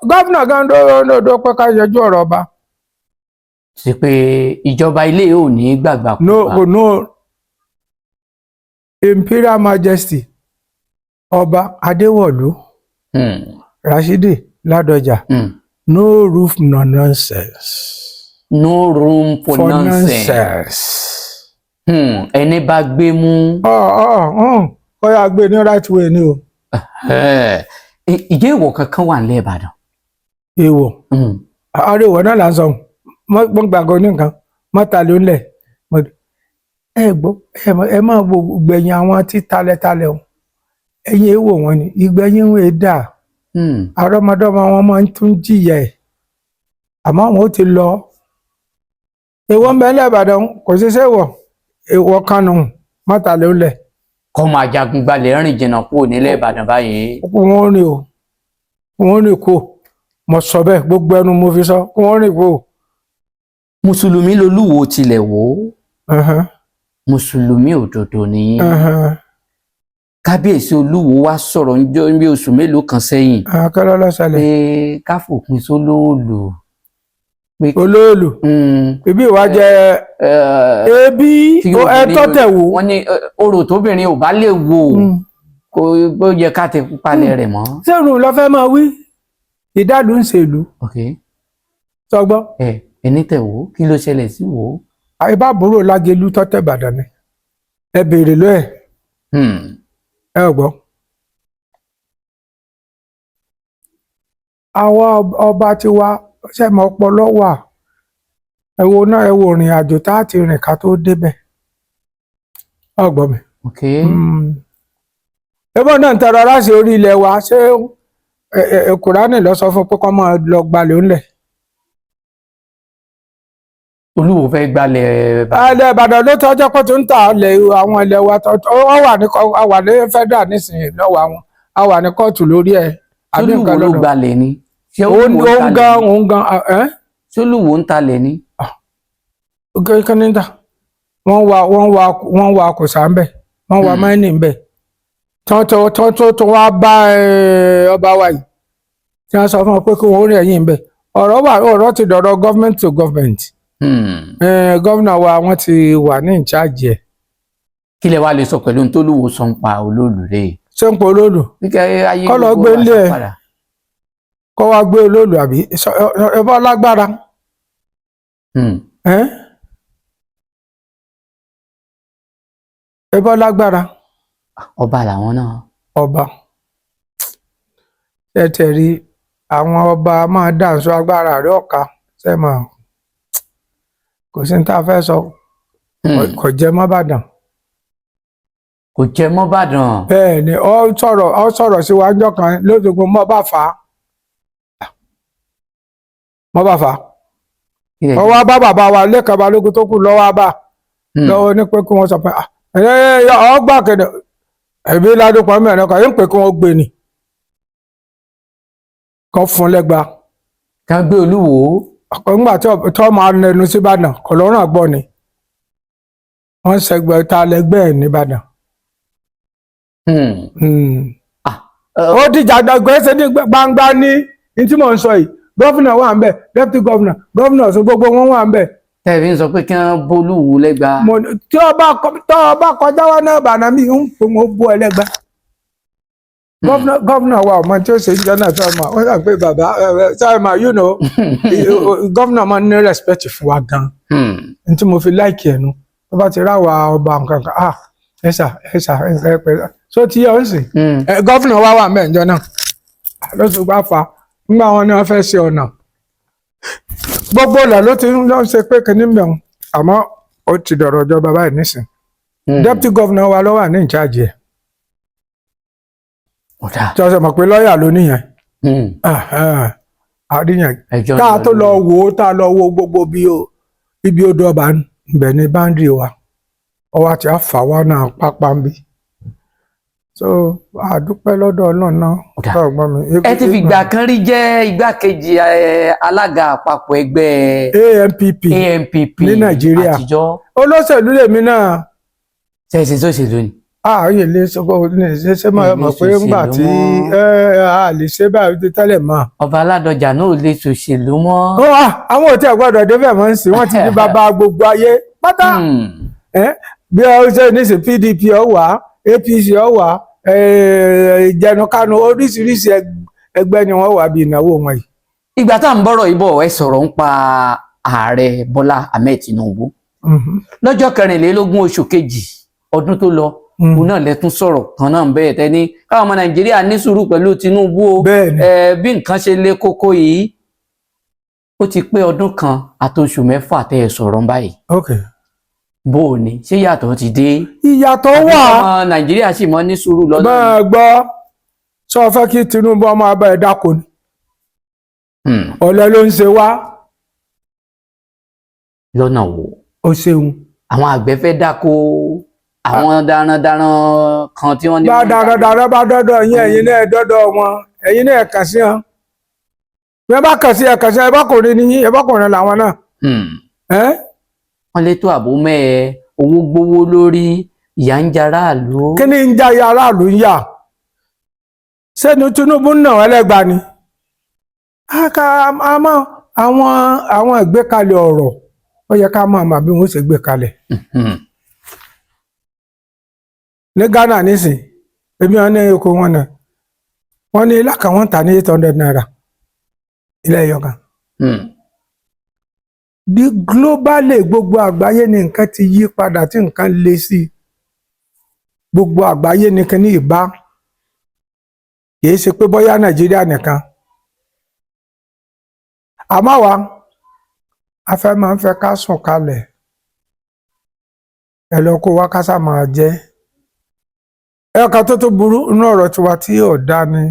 Governor gan dó pé ká yọjú ọ̀rọ̀ ọba. Sí pé ìjọba ilé ò ní gbàgbà No, no, Imperial Majesty Ọba Adéwọ̀lú Rashidi Ládọjà, no room for nonsense. No room for, for nonsense. Nonsense. Ẹni bá gbé mú. Ọ ọ ọ kọ́ ya gbé ní right way ni o. Ìjẹ́ ìwọ̀ kankan wà nílẹ̀ Ìbàdàn? Èèwọ̀? Ààrẹ ìwọ̀ náà là ń sọ, mọ́ gbàgbọ́ ní nǹkan mọ́ta ló ń lẹ̀. Ẹ gbọ́, ẹ máa wo gbẹ̀yìn àwọn tí talẹ̀talẹ̀ o, ẹ̀yìn èèwọ̀ wọn ni ìgbẹ̀yìn wọn èé dà. Àrọ́mọdọ́mọ wọn máa ń tún jìyà ẹ̀, àmọ́ àwọn ó ti lọ. Èèwọ̀ ń bẹ ní Ìbàdàn, kò sí sẹ́wọ̀ èèwọ̀ kanu mọ́ta ló ń lẹ̀. Kọ́ máa jagun gbalẹ̀ rìn jìnnà kúrò nílẹ̀ Ìbàdàn báyìí. Kó wọ́n rìn o, kó wọ́n rìn kó, mo sọ bẹ́ẹ̀, gbogbo ẹnu mo fi sọ, kó wọ́n rìn kó. Mùsùlùmí lolúwo tilẹ̀ wò ó. Mùsùlùmí òdodo ni. Kábíyèsí olúwo wá sọ̀rọ̀ níjọ́ bí oṣù mélòó kan sẹ́yìn Akẹ́lọ́ lọ́sẹ̀lẹ̀ pé ká fòpin sólóòlù pé olóòlù ibi ìwà jẹ ebi tí ẹ obìnrin tọ́tẹ̀ wò. Wọ́n ní orò tóbìnrin ò bá lè wò kó ó yẹ ká ti palẹ̀ rẹ̀ mọ́. Sẹ́rùn lọ fẹ́ máa wí ìdálù ń ṣèlú. Ok. Sọgbọ́n. Ẹ ẹni tẹ̀ wò, kí ló ṣẹlẹ̀ sí wò? Àyíbá àbúrò Lágelú tọ́tẹ̀ Ìbàdàn ni, ẹ béèrè lọ́ẹ̀. Ẹ ò gbọ́. Àwọn ọba tiwa sẹ́mi ọpọlọ wà. Ẹ wo náà, ẹ wo ìrìn àjò tá a ti rìn ká tó débẹ̀. Ọgbọ́n mi. Ok. Ẹbọn náà ń tẹrọ aláṣẹ orí ilẹ̀ wa. Ṣé Kùránì lọ sọ fún pé kọ́ máa lọ gbalẹ̀ ńlẹ̀? Olúwo fẹ́ gbalẹ̀ bàbá. Ilẹ̀ Ìbàdàn ló tọ́jọ́ pé tó ń ta ilẹ̀ àwọn ilẹ̀ wa tó ó wà ní a wà ní federal nísìnyí lọ́wọ́ àwọn, a wà ní kóòtù lórí ẹ̀ àbí Olúwo nǹkan ló lọ́dọ̀. gbalẹ̀ ni? Ṣé Òun olúwo ń òun talẹ̀ gan ni? Òun gan ẹ́. Ṣé olúwo ń talẹ̀ ni? Kí ni ta wọ́n wa kòsà ń bẹ̀, wọ́n wa máìnì ń bẹ̀ tán tó wá bá ọba wa yìí tí wọ́n sọ fún wọn pé kí wọ́n rí ẹ̀yìn ń bẹ̀. Ọ̀rọ̀ wà, ọ̀rọ̀ ti dọ̀rọ̀ government to government. Gómìnà wa, wọ́n ti wà ní in charge ẹ̀. Kí lẹ wá lè sọ pẹ̀lú ohun tólúwo sọ ń pa olóòlù rẹ̀? Ṣé ń pa olóòlù? Kíkẹ́ ayé Kọ́ lọ gbogbo gbé wa ilé ẹ̀. sá padà. Kọ́ wá gbé olóòlù àbí ẹ bọ́ lágbára. Ẹ́ ẹ bọ́ lágbára. Ọba làwọn náà. Ọba ẹ tẹ̀rí, àwọn ọba máa dànso agbára rẹ̀ ọ̀ka sẹ́mọ̀, kò sí ní tá a fẹ́ sọ. Kò jẹ́ mọ́ Ìbàdàn. Kò jẹ mọ́ Ìbàdàn. Bẹ́ẹ̀ ni, ọ sọ̀rọ̀ sí wa ńjọ́ kan lójoogun, mọ́ bá fà á, mọ́ bá fà á. Kí lẹ ọ wá bá bàbá wa Lẹ́kan Balógun tó kù lọ́wọ́ bá lọ́wọ́ ní pé kí wọ́n sọ pé "Ah, ẹ ẹ ọgbà kẹ̀dẹ̀ ẹ̀bí ládùúgbò mẹ́rin kan yín pé kí wọ́n gbé ni kọ́ fún lẹ́gba." Ká gbé olúwo. Ọkọ̀ ńgbà tí ọ máa nẹnu sí Ìbàdàn kò lọ́rùn àgbọ̀ ni wọ́n ń sẹgbẹ́ ta lẹ́gbẹ́ ẹ̀ nìbàdàn. Ó dìjà gbàgbé ṣe ní gbangba ní tí mò ń sọ yìí. Governor wà ń bẹ̀, deputy governor, governor, so gbogbo wọn wà ń bẹ̀. Tẹ́ fi ń sọ pé kí wọ́n bólúwo lẹ́gba. Mo ní, tí ọba kọjá wá náà bàná mi ń pè wọ́n bú ẹlẹ́gba. Governor wa ọmọ tí ó ṣe jẹ́ náà sọ ma, ó sọ pé bàbá sọ ma, governor máa ń ní respect fún wa gan. N tí mo fi like ẹ̀ nu, tó bá ti ráwa ọba nǹkan kan, ah, ẹ sà, ẹ sà, ẹ pẹ so ti yẹ ọ ń sìn. Governor wa wà mẹ́jọ náà lóṣù bá fa nígbà wọn ni wọ́n fẹ́ ṣe ọ̀nà gbogbo ilẹ̀ ló ti ń lọ ṣe pé kìíní mẹ́wọ̀n, àmọ́ ó ti dọ̀rọ̀ ìjọba báyìí nísìn. Deputy governor wa ló wà ní ìcháàjì ẹ̀. Ó dáa. Tí wọ́n sọ mọ̀ pé lọ́ọ̀yà ló níyẹn. Àríyàn Ẹjọ́ tá a ń tó lọ wò ó, tá a lọ wo gbogbo bí o ibi odò ọba ibẹ̀ ní boundary wa, ọwọ́ àti àfà wa náà pápá ń bí, so àdúpẹ́ lọ́dọ̀ Ọlọ́run náà. Ó dáa. Ọgbọ́n mi. Ẹ ti fìgbà kan rí jẹ́ igbákejì alága àpapọ̀ ẹgbẹ́ ANPP ANPP ní Nàìjíríà. àtijọ́. Olóṣèlú lèmi náà. Ṣẹ̀ṣẹ̀ sóṣèlú ni. Ààyè lè sọ pé ní ṣe ṣe máa mọ̀ pé ńgbà tí Òṣèlú. A lè ṣe báyìí ti tẹ́lẹ̀ mọ́. Ọba Aládọjà náà ò lè ṣòṣèlú mọ́. Ó wà, àwọn ò tí ẹ̀ gbọ́dọ̀ débẹ̀ mọ́ ń sìn, wọ́n ti di bàbá gbogbo ayé pátá. Bí ọ ṣe nísìn, PDP ọ wà, APC ọ wà, ìjẹnukanu, oríṣiríṣi ẹgbẹ́ ni wọ́n wà bí ìnáwó wọn yìí. Ìgbà tá à ń bọ̀rọ̀ yìí bọ̀, ẹ sọ̀rọ̀ ń pa ààrẹ Bọ́lá Ahmed Tinubu lọ́jọ́ 24 oṣù kejì ọdún tó lọ. Òun náà lẹ́tún sọ̀rọ̀ kan náà bẹ́ẹ̀ tẹ́ ní káwọn ọmọ Nàìjíríà ní sùúrù pẹ̀lú Tinubu o. Bẹ́ẹ̀ni. Bí nǹkan ṣe lé kókó yìí, ó ti pé ọdún kan àti oṣù 6 tẹ́ ẹ sọ̀rọ̀ ń báyìí. Bó o ní ṣé yàtọ̀ ti dé? Ìyàtọ̀ wà. Ọmọ Nàìjíríà sì mọ́ ní sùúrù lọ́nà. Máa gbọ́, sọ fẹ́ kí Tinubu ọmọ abẹ́ ẹ̀ dáko ni? Ọ̀lẹ ló ń ṣe wá. Lọ́nà wo? O ṣeun. Àwọn àgbẹ̀ fẹ́ dáko, àwọn darandaran kan tí wọ́n ní. Bá darandaran bá dọ́dọ̀ yín, ẹ̀yin náà dọ́dọ̀ wọn, ẹ̀yin náà kàn sí wọn. Bí wọ́n bá kàn sí ẹ̀, kàn sí ẹ̀, ẹ̀bọ́kùnrin ni yín, ẹ̀bọ́kùnrin làwọn náà. Ẹ́ Wọ́n lè tó àbò mẹ́ẹ̀, owó gbówó lórí, ìyà ń jaráàlú. Kí ni ń já ya aráàlú ń yà? Sẹ́ni Tinubu ń nà wọ́n lẹ́gba ni. Àmọ́ àwọn ìgbékalẹ̀ ọ̀rọ̀, ó yẹ ká máa mọ̀ bí wọ́n ṣe gbé kalẹ̀. Ní Ghana nísìn, ebi wọn ní oko wọn náà, wọ́n ní ilá kan, wọ́n ń tà ní ₦800, ilé ẹyọ kan. Bí globally, gbogbo àgbáyé ni nǹkan ti yí padà tí nǹkan le sí i. Gbogbo àgbáyé ni kíní ìbá, kìí ṣe pé bóyá Nàìjíríà nìkan. Àmọ́ wa a fẹ́ máa ń fẹ́ ká sùn kalẹ̀, ẹ lọ kó wá ká sá máa jẹ ẹ̀ka tó burú inú ọ̀rọ̀ tiwa tí ò dá ni.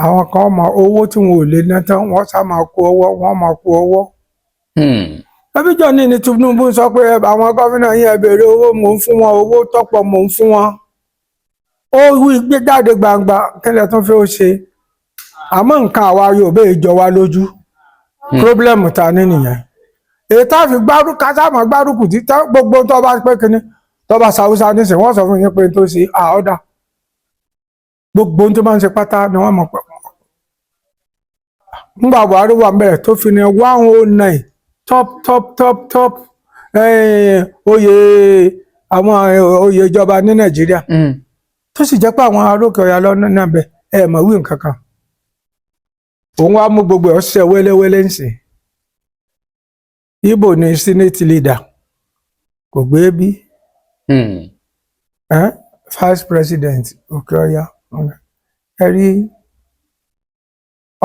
Àwọn kan mọ owó tí wọn ò lè ná tán, wọ́n sá máa kó ọwọ́, wọ́n máa kó ọwọ́. Ẹbíjọ ní Tinubu sọ pé àwọn gómìnà yẹn béèrè owó, mò ń fún wọn, owó tọ́pọ̀ mò ń fún wọn. Ó wí gbé jáde gbangba, kílẹ̀ tún fẹ́ ó ṣe. Àmọ́ nǹkan àwa Yorùbá yìí jọ wá lójú. Problem ta ní nìyẹn. Èyí tá a fi gbárùkù kásámọ̀ gbárùkù tí gbogbo tó bá pé kínní tó bá ṣàwùsá nísìnyí, wọ́n sọ fún yín pé tó ṣe àọ́dà, gbogbo tó máa ń ṣe pátá ni wọ́n mọ̀ pé ńgbà Buhari wà bẹ̀rẹ̀ tó fi ní 109 top top top top oyè, àwọn oyè ìjọba ní Nàìjíríà, tó sì jẹ́ pé àwọn arókè ọ̀yà lọ́nà náà bẹ ẹ mọ̀ wí nǹkan kan. Òun wá mú gbogbo ẹ̀ ọ̀sẹ̀ wẹ́lẹ́wẹ́lẹ́ ń sìn. Ibo ni senate leader kò gbé bí vice president òkè ọ̀yà. Ẹ rí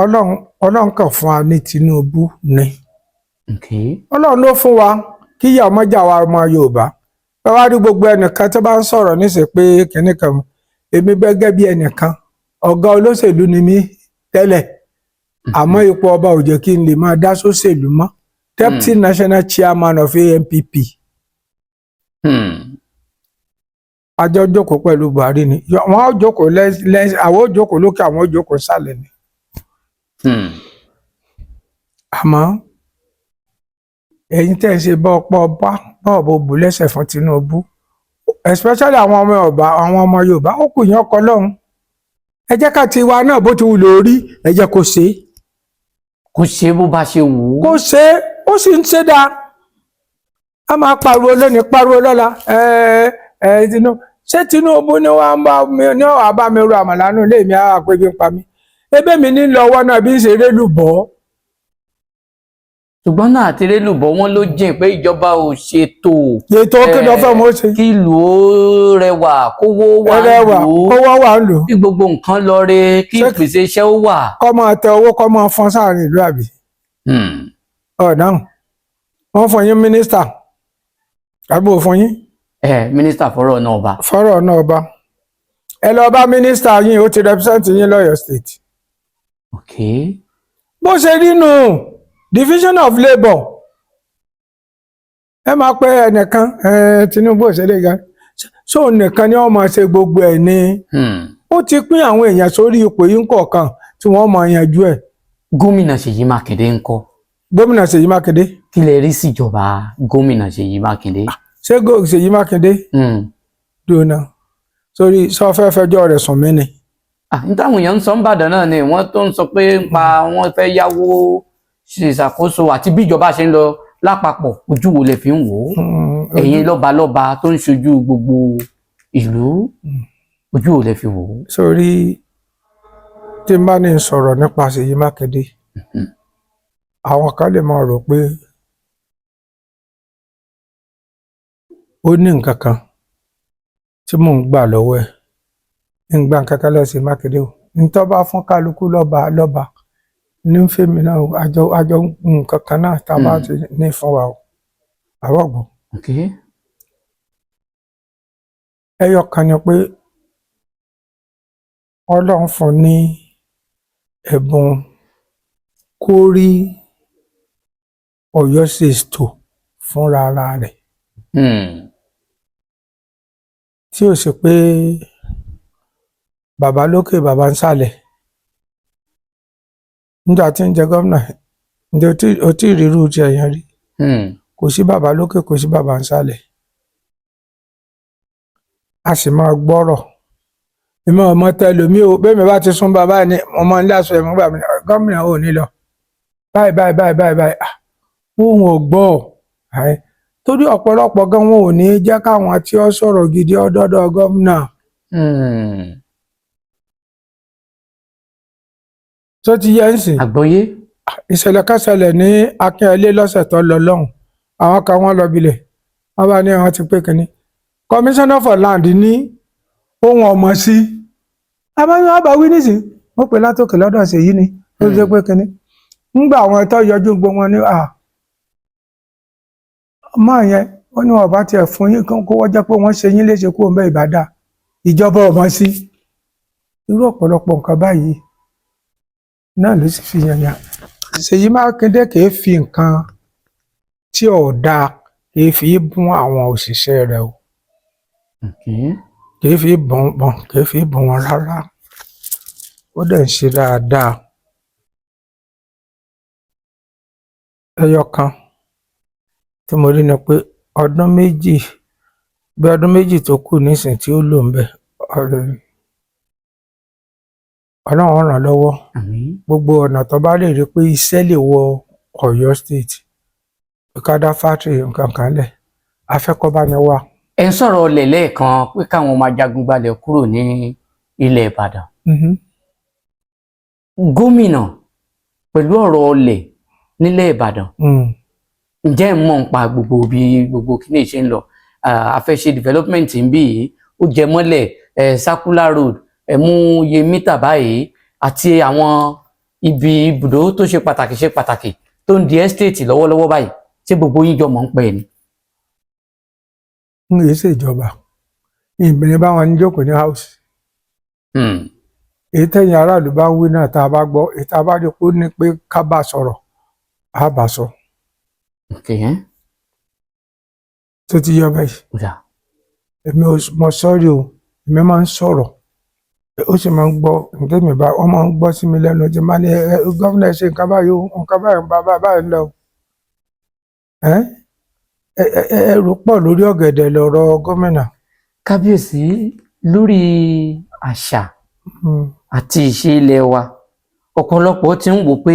Ọlọ́run, Ọlọ́run kàn fún wa ní Tinubu ni. Ọlọ́run ló fún wa kí ìyá ọmọjà wa ọmọ Yorùbá bá wá rí gbogbo ẹnìkan tó bá ń sọ̀rọ̀ níṣẹ́ pé kìnnì kan. Èmi gẹ́gẹ́ bí ẹnìkan, ọ̀gá olóṣèlú ni mí tẹ́lẹ̀, àmọ́ ipò ọba ò jẹ́ kí n lè máa dá sóṣèlú mọ́. Deputy national chairman of ANPP. Àjọ jókòó pẹ̀lú Buhari ni. Wọ́n á jókòó lẹ́, àwọn ó jókòó lókè, àwọn ó jókòó sàlẹ̀ ni. Àmọ́ ẹ̀yin tẹ́ ẹ ṣe bọ́ ọpọ́ bá bọ́ọ̀bù bù lẹ́sẹ̀ fún Tinubu, especially àwọn ọmọ Yorùbá, àwọn ọmọ Yorùbá ó kù yín ọkọ lọ́hùn. Ẹ jẹ́ ká tiwa náà bó ti wù lórí, ẹ jẹ́ kó ṣe é. Kó ṣe bó bá ṣe wù ú. Kó ṣe é, ó sì ń ṣe dáa. A máa pariwo lónìí, pariwo lọ́la. Ẹ ẹ Tinubu, ṣé Tinubu ni wọ́n bá mi ní wàá bá mi ro àmàlà nù ilé mi, á pé bí ń pa mí, ebe mi ní lọ́wọ́ náà bí ń ṣe rélù bọ́. Ṣùgbọ́n náà àti rélùbọ́ wọn ló jìn pé ìjọba ò ṣètò. Ètò kí ló fẹ́ mọ́ ṣe? Kí ìlú ó rẹwà, kówó wà ẹrẹwà lù ú, kó wọ́n wà ń lò. Kí gbogbo nǹkan lọ re, kí ìpèsè iṣẹ́ ó wà. Kọ́ máa tẹ owó, kọ́ máa fọ́n sáàrin ìlú, àbí? Ọ̀dáhùn, wọ́n fún yín mínísítà àbí ò fún yín? Ẹ mínísítà fọ́rọ̀ náà ọba. Fọ́rọ̀ náà ọba, ẹ lọ bá mínísítà yín, ó ti represent yín lọ́yọ̀ọ́ state. Ok. Bó ṣe rí nù, division of labour. Ẹ máa pẹ́ ẹnìkan, ẹ Tinubu òṣèlè gan ṣó nìkan ni wọ́n máa ṣe gbogbo ẹ̀ ni? Ó ti pín àwọn èèyàn sórí ipò yìí kọ̀ọ̀kan tí wọ́n máa yanjú ẹ̀. Gómìnà Ṣèyí Mákindé ńkọ́? Gómìnà Ṣèyí Mákindé? Kí lẹ rí síjọba gómìnà Ṣèyí Mákindé? Ṣé Ṣèyí Mákindé? Dùnà sórí sọfẹ́ fẹjọ́ rẹ̀ sùn mí ni. Ah, n táwọn èèyàn ń sọ ń bàdàn náà ni wọ́n tó ń sọ pé ń pa wọ́n fẹ́ yáwó ṣe ìṣàkóso àti bí ìjọba ṣe ń lọ lápapọ̀, ojú wo lè fi ń wò ó? Ẹ̀yin lọ́balọ́ba tó ń ṣojú gbogbo ìlú, ojú wo lè fi wò ó? Sórí tí n bá ní sọ̀rọ̀ nípa Ṣèyí Mákindé, àwọn kan lè máa rò pé ó ní nǹkan kan tí mò ń gbà lọ́wọ́ ẹ̀. Ń gbà nǹkan kan lọ́wọ́ Ṣèyí Mákindé o, ntọ́ bá fún kálukú lọ́ba lọ́ba ní ń fẹ́mi náà o, àjọ àjọ nǹkan kan náà tá a bá ti ní fún wa o, àbọ̀gbọ̀n. Ẹyọ kan ni pé Ọlọ́run fún ní ẹ̀bùn kó rí Ọ̀yọ́ State tò fúnra ara rẹ̀, tí ò sì pé bàbá lókè, bàbá ń sàlẹ̀. Nígbà tí ń jẹ gómìnà, ǹjẹ́ o tí ì rírú ti ẹ̀yàn rí? Kò sí bàbá lókè, kò sí bàbá ń sàlẹ̀, a sì máa gbọ́rọ̀. Èmi ọmọ tẹlómi o, bẹ́ẹ̀ mi bá ti sún bàbá ni mo máa ń láṣọ ẹ̀mú gbà mí, gómìnà ò ní lọ báyìí báyìí báyìí báyìí báyìí. Ah, òun ò gbọ́ ẹ̀, torí ọ̀pọ̀lọpọ̀ gan wọn ò ní jẹ́ káwọn tí ó sọ̀rọ̀ gidi ọdọ́dọ̀ gómìnà. Tó ti yẹ ń sìn? Àgbọ́yé. Ìṣẹ̀lẹ̀ kan ṣẹlẹ̀ ní Akínyẹlé lọ́sẹ̀ tó lọ lọ́hùn. Àwọn kan wọ́n lọ bilẹ̀, wọ́n bá ní àwọn ti pé kínní, commissioner for land ní ohun ọmọ sí abáyọ àbáwí nísìn, wọ́n pè látòkè lọ́dọ̀ Ṣèyí ni ó ṣe pé kínní ńgbà àwọn tó yọjú gbogbo wọn ní à máa yẹn, wọ́n ní wọn bá tiẹ̀ fún yín kó wọ́n jẹ́ pé wọ́n ṣe yín léṣe kúrò ń bẹ́ ìbàdà ìjọba ọmọ sí. Irú ọ̀pọ̀lọpọ̀ nǹkan báyìí náà ló sì fi yànyàn Ṣèyí Mákindé. Kìí fi nǹkan tí ò dáa, kìí fi bún àwọn òṣìṣẹ́ rẹ̀ o. Kìí fi bùn bùn, kìí fi bùn wọn rárá. Ó dẹ̀ ń ṣe dáadáa. Ẹyọ kan tí mo rí ni pé ọdún 2, bí ọdún 2 tó kù nísìn tí ó lò ń bẹ̀, Ọlọ́run ràn án lọ́wọ́. Àmín. Gbogbo ọ̀nà tó bá lè rí pé iṣẹ́ lè wọ Ọ̀yọ́ state, ìkádà factory nǹkan kan lẹ̀ afẹ́kọ́ bá ní wà. Ẹ ń sọ̀rọ̀ ọlẹ̀ lẹ́ẹ̀kan pé káwọn ọmọ ajagun gbalẹ̀ kúrò ní ilẹ̀ Ìbàdàn. Gómìnà pẹ̀lú ọ̀rọ̀ ọlẹ̀ nílẹ̀ Ìbàdàn, ǹjẹ́ ẹ mọ̀ nípa gbogbo bí gbogbo kíní ṣe ń lọ? A fẹ́ ṣe development ń bí yìí, ó jẹ mọ́lẹ̀ circular road, ẹ mú iye mítà báyìí àti àwọn ibi ibùdó tó ṣe pàtàkì ṣe pàtàkì tó ń di estate lọ́wọ́lọ́wọ́ báyìí. Ṣé gbogbo yín jọ mọ̀ ń pẹ́ ni? N kì í ṣèjọba, ìbìnrin báwọn ní jókòó ní house. Èyí tẹ̀yìn aráàlú bá ń wí náà tá a bá gbọ́, èyí tá a bá rí pé ó ní pé ká bá sọ̀rọ̀, á bá sọ. Tó ti yọ báyìí. Ó dà. Èmi ò mọ sọ́ọ̀rì o, èmi máa ń sọ̀rọ̀, ó sì máa ń gbọ́ ǹtẹ́mi bá wọ́n máa ń gbọ́ sí mi lẹ́nu tí máa ní ẹ gómìnà ṣe nǹkan báyìí o, nǹkan báyìí ń bá báyìí ń lọ. Ẹ ẹ ẹ ẹrù pọ̀ lórí ọ̀gẹ̀dẹ̀ lọ̀rọ̀ gómìnà. Kábíyèsí, lórí àṣà Àti ìṣe ilẹ̀ wa, ọ̀pọ̀lọpọ̀ ti ń wò pé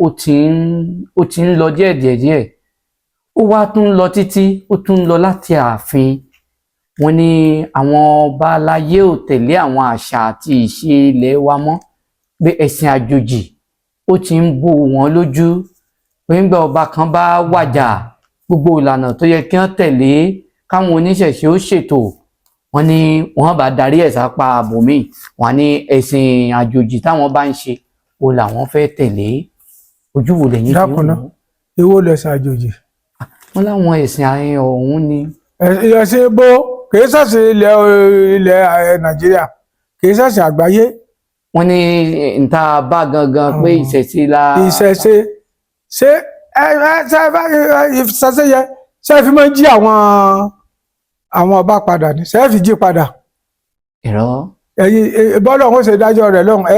ó ti ń lọ díẹ̀ díẹ̀ díẹ̀, ó wá tún ń lọ títí, ó tún ń lọ láti ààfin. Wọ́n ní àwọn ọba aláyé ò tẹ̀lé àwọn àṣà àti ìṣe ilẹ̀ wa mọ́, pé ẹ̀sìn àjòjì ó ti ń bò wọ́n lójú, pé ńgbà ọba kan bá wàjà, gbogbo ìlànà tó yẹ kí wọ́n tẹ̀lé káwọn oníṣẹ̀ṣe ó ṣètò, wọ́n ní wọ́n bá darí ẹ̀ sápá àbòmíì, wọ́n ní ẹ̀sìn àjòjì táwọn bá ń ṣe o làwọn fẹ́ tẹ̀lé. Ojú wo lẹ́yìn fi ń Dákun ná. wò ó? Èwo lẹ̀sìn àjòjì? Wọ́n láwọn ẹ̀sìn àárín ọ̀hún ni. Ẹ̀sìn bó? Kìí ṣẹ̀sìn ilẹ̀ Nàìjíríà, kìí ṣẹ̀sìn àgbáyé. Wọ́n ní níta bá gangan pé ìṣẹ̀ṣe la. Ìṣẹ̀ṣe, ṣé ẹ ẹ ṣe ẹ ìṣẹ̀ṣe yẹ ṣe fi máa ń jí àwọn ọba padà ní, ṣe é fi jí padà? Ẹ̀rọ. Ẹ̀yin bọ́lá òun ṣe dájọ́ rẹ̀ lọ́hùn, ẹ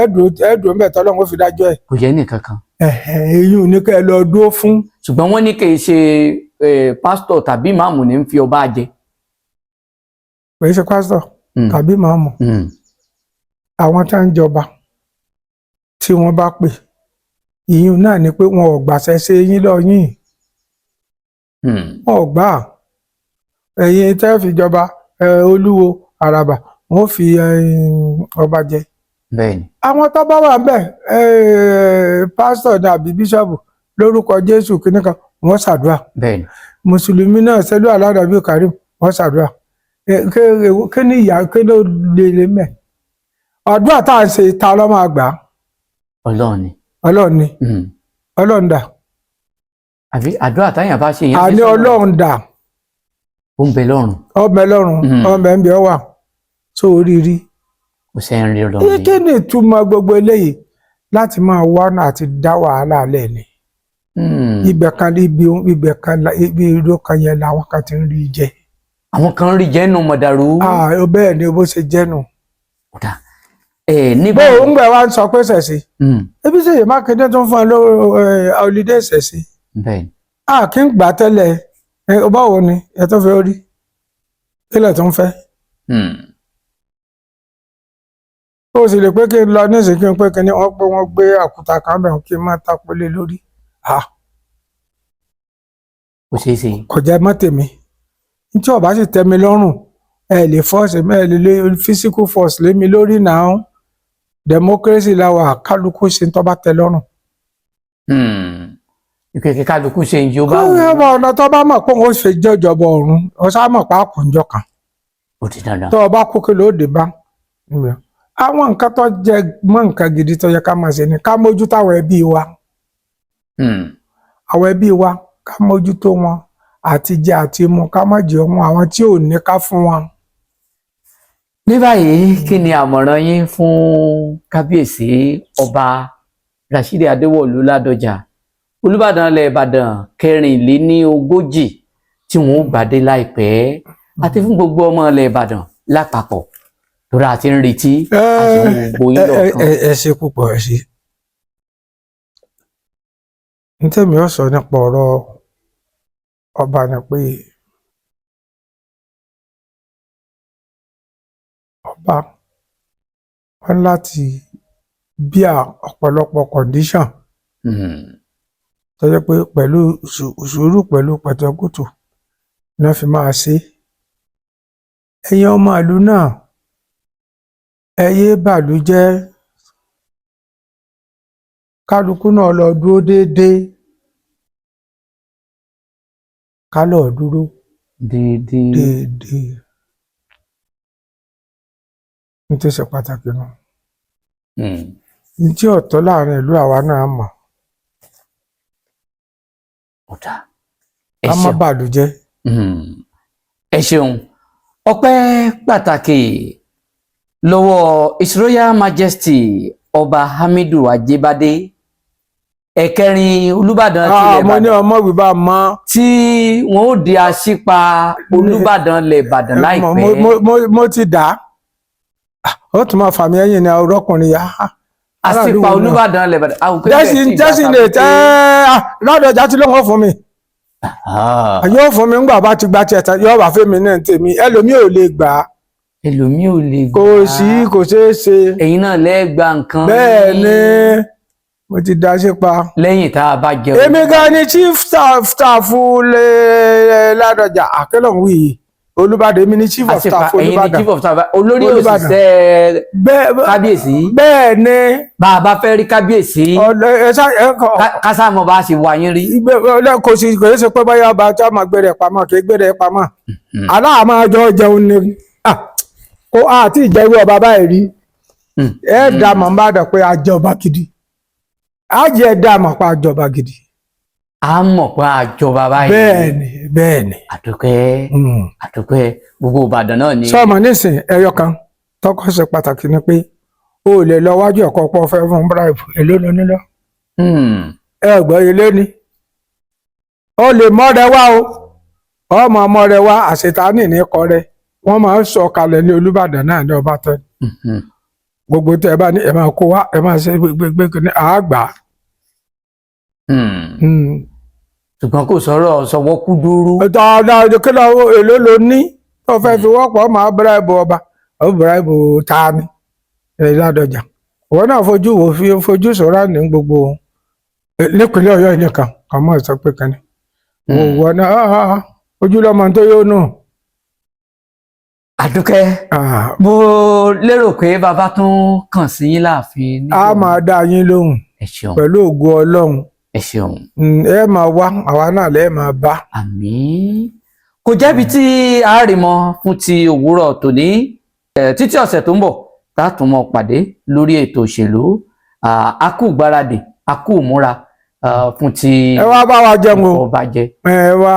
dúró ń bẹ̀ tọ́lọ́hún ó fi dájọ́ ẹ̀. Kò yẹ nìkan kan. Ẹ̀hẹ̀, èyí ò ní kẹ́ ẹ lọ dúró fún. Ṣùgbọ́n wọ́n ní kì í ṣe pásítọ̀ tàbí ìmáàmù ní ń fi ọba jẹ. Kò í ṣe pásítọ̀ tàbí màmú. Àwọn tá ń jọba tí wọ́n bá pè, ìyún náà ni pé wọn ò gbàṣẹ ṣe yín lọ yín. Wọn ò gbà á. Ẹ̀yin tẹ́ fi jọba, olúwo àràbà, wọn ò fi ọba jẹ. Àwọn tó bá wà ń bẹ̀, pásítọ̀ ní àbí bíṣọ̀bù, lórúkọ Jésù kìíní kan, wọ́n ṣàdúrà. Mùsùlùmí náà, sẹ́lú aládàbí karim, wọ́n ṣàdúrà. Kí ni ìyá, kí ló lè lè mẹ́ àdúrà tá à ń ṣe? Ta ló máa gbà á? Ọlọ́run ni. Ọlọ́run ni. Ọlọ́run dà? Àbí àdúrà táyà bá ṣe yẹn. Àní Ọlọ́run dà? Ó ń bẹ lọ́run. Ọmọ ẹlọ́run. Ọmọ ẹ̀ ń bẹ ọ wà tó oríire. Kò sẹ́yìn rí Ọlọ́run Kí ni ìtumọ̀ gbogbo eléyìí? Láti máa wá náà àti dá wàhálà lẹ̀ ni. Ibẹ̀ kan, ibi ibẹ̀ kan, ibi ìlú kan yẹn làwọn kan ti ń rí jẹ. Àwọn kan rí jẹ́nu mọ̀dàrú. Ah, bẹ́ẹ̀ ni, bó ṣe jẹ́ nù. Kódà ẹ ní Bó o ń gbẹ wá ń sọ pé ṣẹ̀ṣẹ̀, ebi Ṣèyí Mákindé tó ń fún ẹ lówó holiday ṣẹ̀ṣẹ̀. A kì í gbà tẹ́lẹ̀ ẹ. Báwo ni ẹ tó fẹ́ rí kílẹ̀ tó ń fẹ́? Ó sì lè pé kí n lọ nísìnyí, kí n pé kí ni wọ́n pé wọ́n gbé àkúta kan bẹ̀, kí n má tapolé lórí. Ah, Kò ṣeé ṣe. Kò jẹ́ mọ́ tèmi. Tí ó bá sì tẹ́ mi lọ́rùn, ẹ lè force ẹ lè lé physical force lé mi lórí náà. Democracy la wà, kálukú ṣe ń tó bá tẹ́ lọ́rùn. Ìkẹ̀kẹ́ kálukú ṣe ń yóò bá wù Kó ọmọ ọ̀nà tó bá mọ̀ pé òun ó ṣe jẹ́jọba ọ̀run, ó sá mọ̀ pé àkùnjọ kan. Ó di dandan. Tó o bá kú, kí ló dé bá àwọn nǹkan tó jẹ mọ́? Nǹkan gidi tó yẹ ká máa ṣe ni ká mójútó àwọn ẹbí wa. Àwọn ẹbí wa, ká mójútó wọn, àti jẹ àti mu, ká má jẹ wọn, àwọn tí ò ní ká fún wọn. Ní báyìí, kí ni àmọ̀ràn yín fún kábíyèsí Ọba Rashidi Adéwọ̀lú Ládọjà, Olúbàdàn ilẹ̀ Ìbàdàn 44 tí wọ́n ó gbàdé láìpẹ́, àti fún gbogbo ọmọ ilẹ̀ Ìbàdàn lápapọ̀, torí a ti ń retí àti gbogbo yín lọ́kàn? Ẹ ṣe púpọ̀, ẹ ṣe. N tẹ́mi ó sọ nípa ọ̀rọ̀ ọba ni pé ọba wọn láti bí à ọ̀pọ̀lọpọ̀ condition tó jẹ́ pé pẹ̀lú sùúrù, pẹ̀lú pẹ̀tẹ́kùtù ni wọ́n fi máa ṣe é. Ẹ̀yin ọmọ ìlú náà, ẹ yéé bàlú jẹ́. Kálukú náà lọ dúró déédéé, ká lọ dúró Déédéé. déédéé. Ní tó ṣe pàtàkì nù. Ní tí ọ̀tọ̀ láàrin ìlú, àwa náà mọ̀. Ó dáa. Ẹ Ká má ṣeun. bàlú jẹ́. Ẹ ṣeun. Ọpẹ́ pàtàkì lọ́wọ́ His Royal Majesty Ọba Hamidu Ajibade, ẹ̀kẹrin Olúbàdàn tilẹ̀ Mo ní Ìbàdàn, ọmọ wí bá mọ́. tí wọn ó di aṣípa Olúbàdàn ilẹ̀ Ìbàdàn láìpẹ́. Mo ti dà á. Ó tún máa fà mí ẹ̀yìn ní ọ̀rọ̀kùnrin yá. Aṣípa Olúbàdàn ilẹ̀ Ìbàdàn. Àwọn Designate ẹ Ládọjà tí ló ń fún mi. Yóò fún mi ńgbà bá ti gba tiẹ̀ tán, yóò bá fún mi náà tèmi, ẹlòmíì ò lè gbà á. Ẹlòmíì ò lè Kò gbà á. sí, kò ṣeé ṣe. Ẹ̀yin náà lẹ́gbàá nǹkan. Bẹ́ẹ̀ ni, mo ti dá sí pa. Lẹ́yìn tá a bá jẹun. Èmi gan ni chief staff lè Ládọjà àkẹlọ̀hún yìí, Olúbàdàn. Èmi ni chief of Àṣepa staff ẹ̀yin ni Olúbàdàn. chief of staff, olórí Olúbàdàn. òṣìṣẹ́ Bẹ́ẹ̀ kábíyèsí. Bẹ́ẹ̀ ni. Bá a bá fẹ́ rí kábíyèsí, Ọ̀nà ẹ ṣá ẹ kọ. Kásámọ̀ bá a ṣe wà yín rí. Kò sí, kò sí pé báyọ̀ ọba tí a máa gbé rẹ̀ pamọ́, kì í gbé rẹ̀ pamọ́. Aláàmọ́ ọjọ́ jẹun ni. Ah, kó àti ìjẹ́rú ọba báyìí rí. Ẹ dá mọ̀ ń bá dọ̀ pé a jẹ ọba gidi, á jẹ́ dá mọ̀ pé a jẹ ọba gidi. A mọ̀ pé àjọba báyìí. Bẹ́ẹ̀ ni, bẹ́ẹ̀ ni. Àdúpẹ́. Àdúpẹ́, gbogbo Ìbàdàn náà ni. Sọmọ nísìn, ẹyọ kan tọkọ ṣe pàtàkì ni pé o ò lè lọ wájú ẹ̀kọ́ pọ̀ fẹ́ fún bribe. Èló ló nílọ? Ẹ gbọ́, ilé ni o lè mọ́ rẹ wá o, ọmọ ọmọ rẹ wá, àṣetánì ní kọ rẹ. Wọ́n máa ń sọ kalẹ̀ ní Olúbàdàn náà ní ọba tẹ. Gbogbo tẹ ẹ bá ní, ẹ máa kó wá, ẹ máa ṣe gbégbé ní àgbà. Ṣùgbọ́n kò sọ̀rọ̀ sọ̀wọ́ kú dúró. Dáadáa, kí ló èló ló ní tó fẹ́ fi wọ́pọ̀ máa bribe ọba? Ó bribe ta ni? Ẹ Ládọjà, ìwọ náà fojú wo, fi fojú sọ̀rọ̀ ní gbogbo nípínlẹ̀ Ọ̀yọ́ yìí nìkan kàn mọ́ sọ pé kan ní ìwọ náà, ojúlọ́mọ tó yóò nù. Àdúkẹ́. Mo lérò pé bàbá tún kàn sí yín láàfin A máa dá yín lóhùn. Ẹ ṣeun. Pẹ̀lú ògo Ọlọ́run. Ẹ ṣeun. Ẹ máa wá, àwa náà lẹ́ẹ̀ máa bá. Àmín. Kò jẹ́bi tí a rí mọ́ fún ti òwúrọ̀ tòní. Títí ọ̀sẹ̀ tó ń bọ̀ tá a tún mọ́ pàdé lórí ètò òṣèlú. A kú gbáradì, a kú múra fún ti Ẹ wá bá wa jẹun o. ọba jẹ. Ẹ wá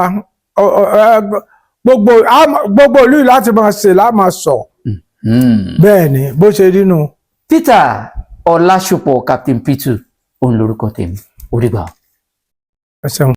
gbogbo gbogbo ìlú yìí láti máa ṣe láà máa sọ. Bẹ́ẹ̀ ni bó ṣe rí nu. Peter Ọlásùpọ̀, Captain P2 òun lorúkọ tèmi. Orí gbà. Ẹ ṣeun.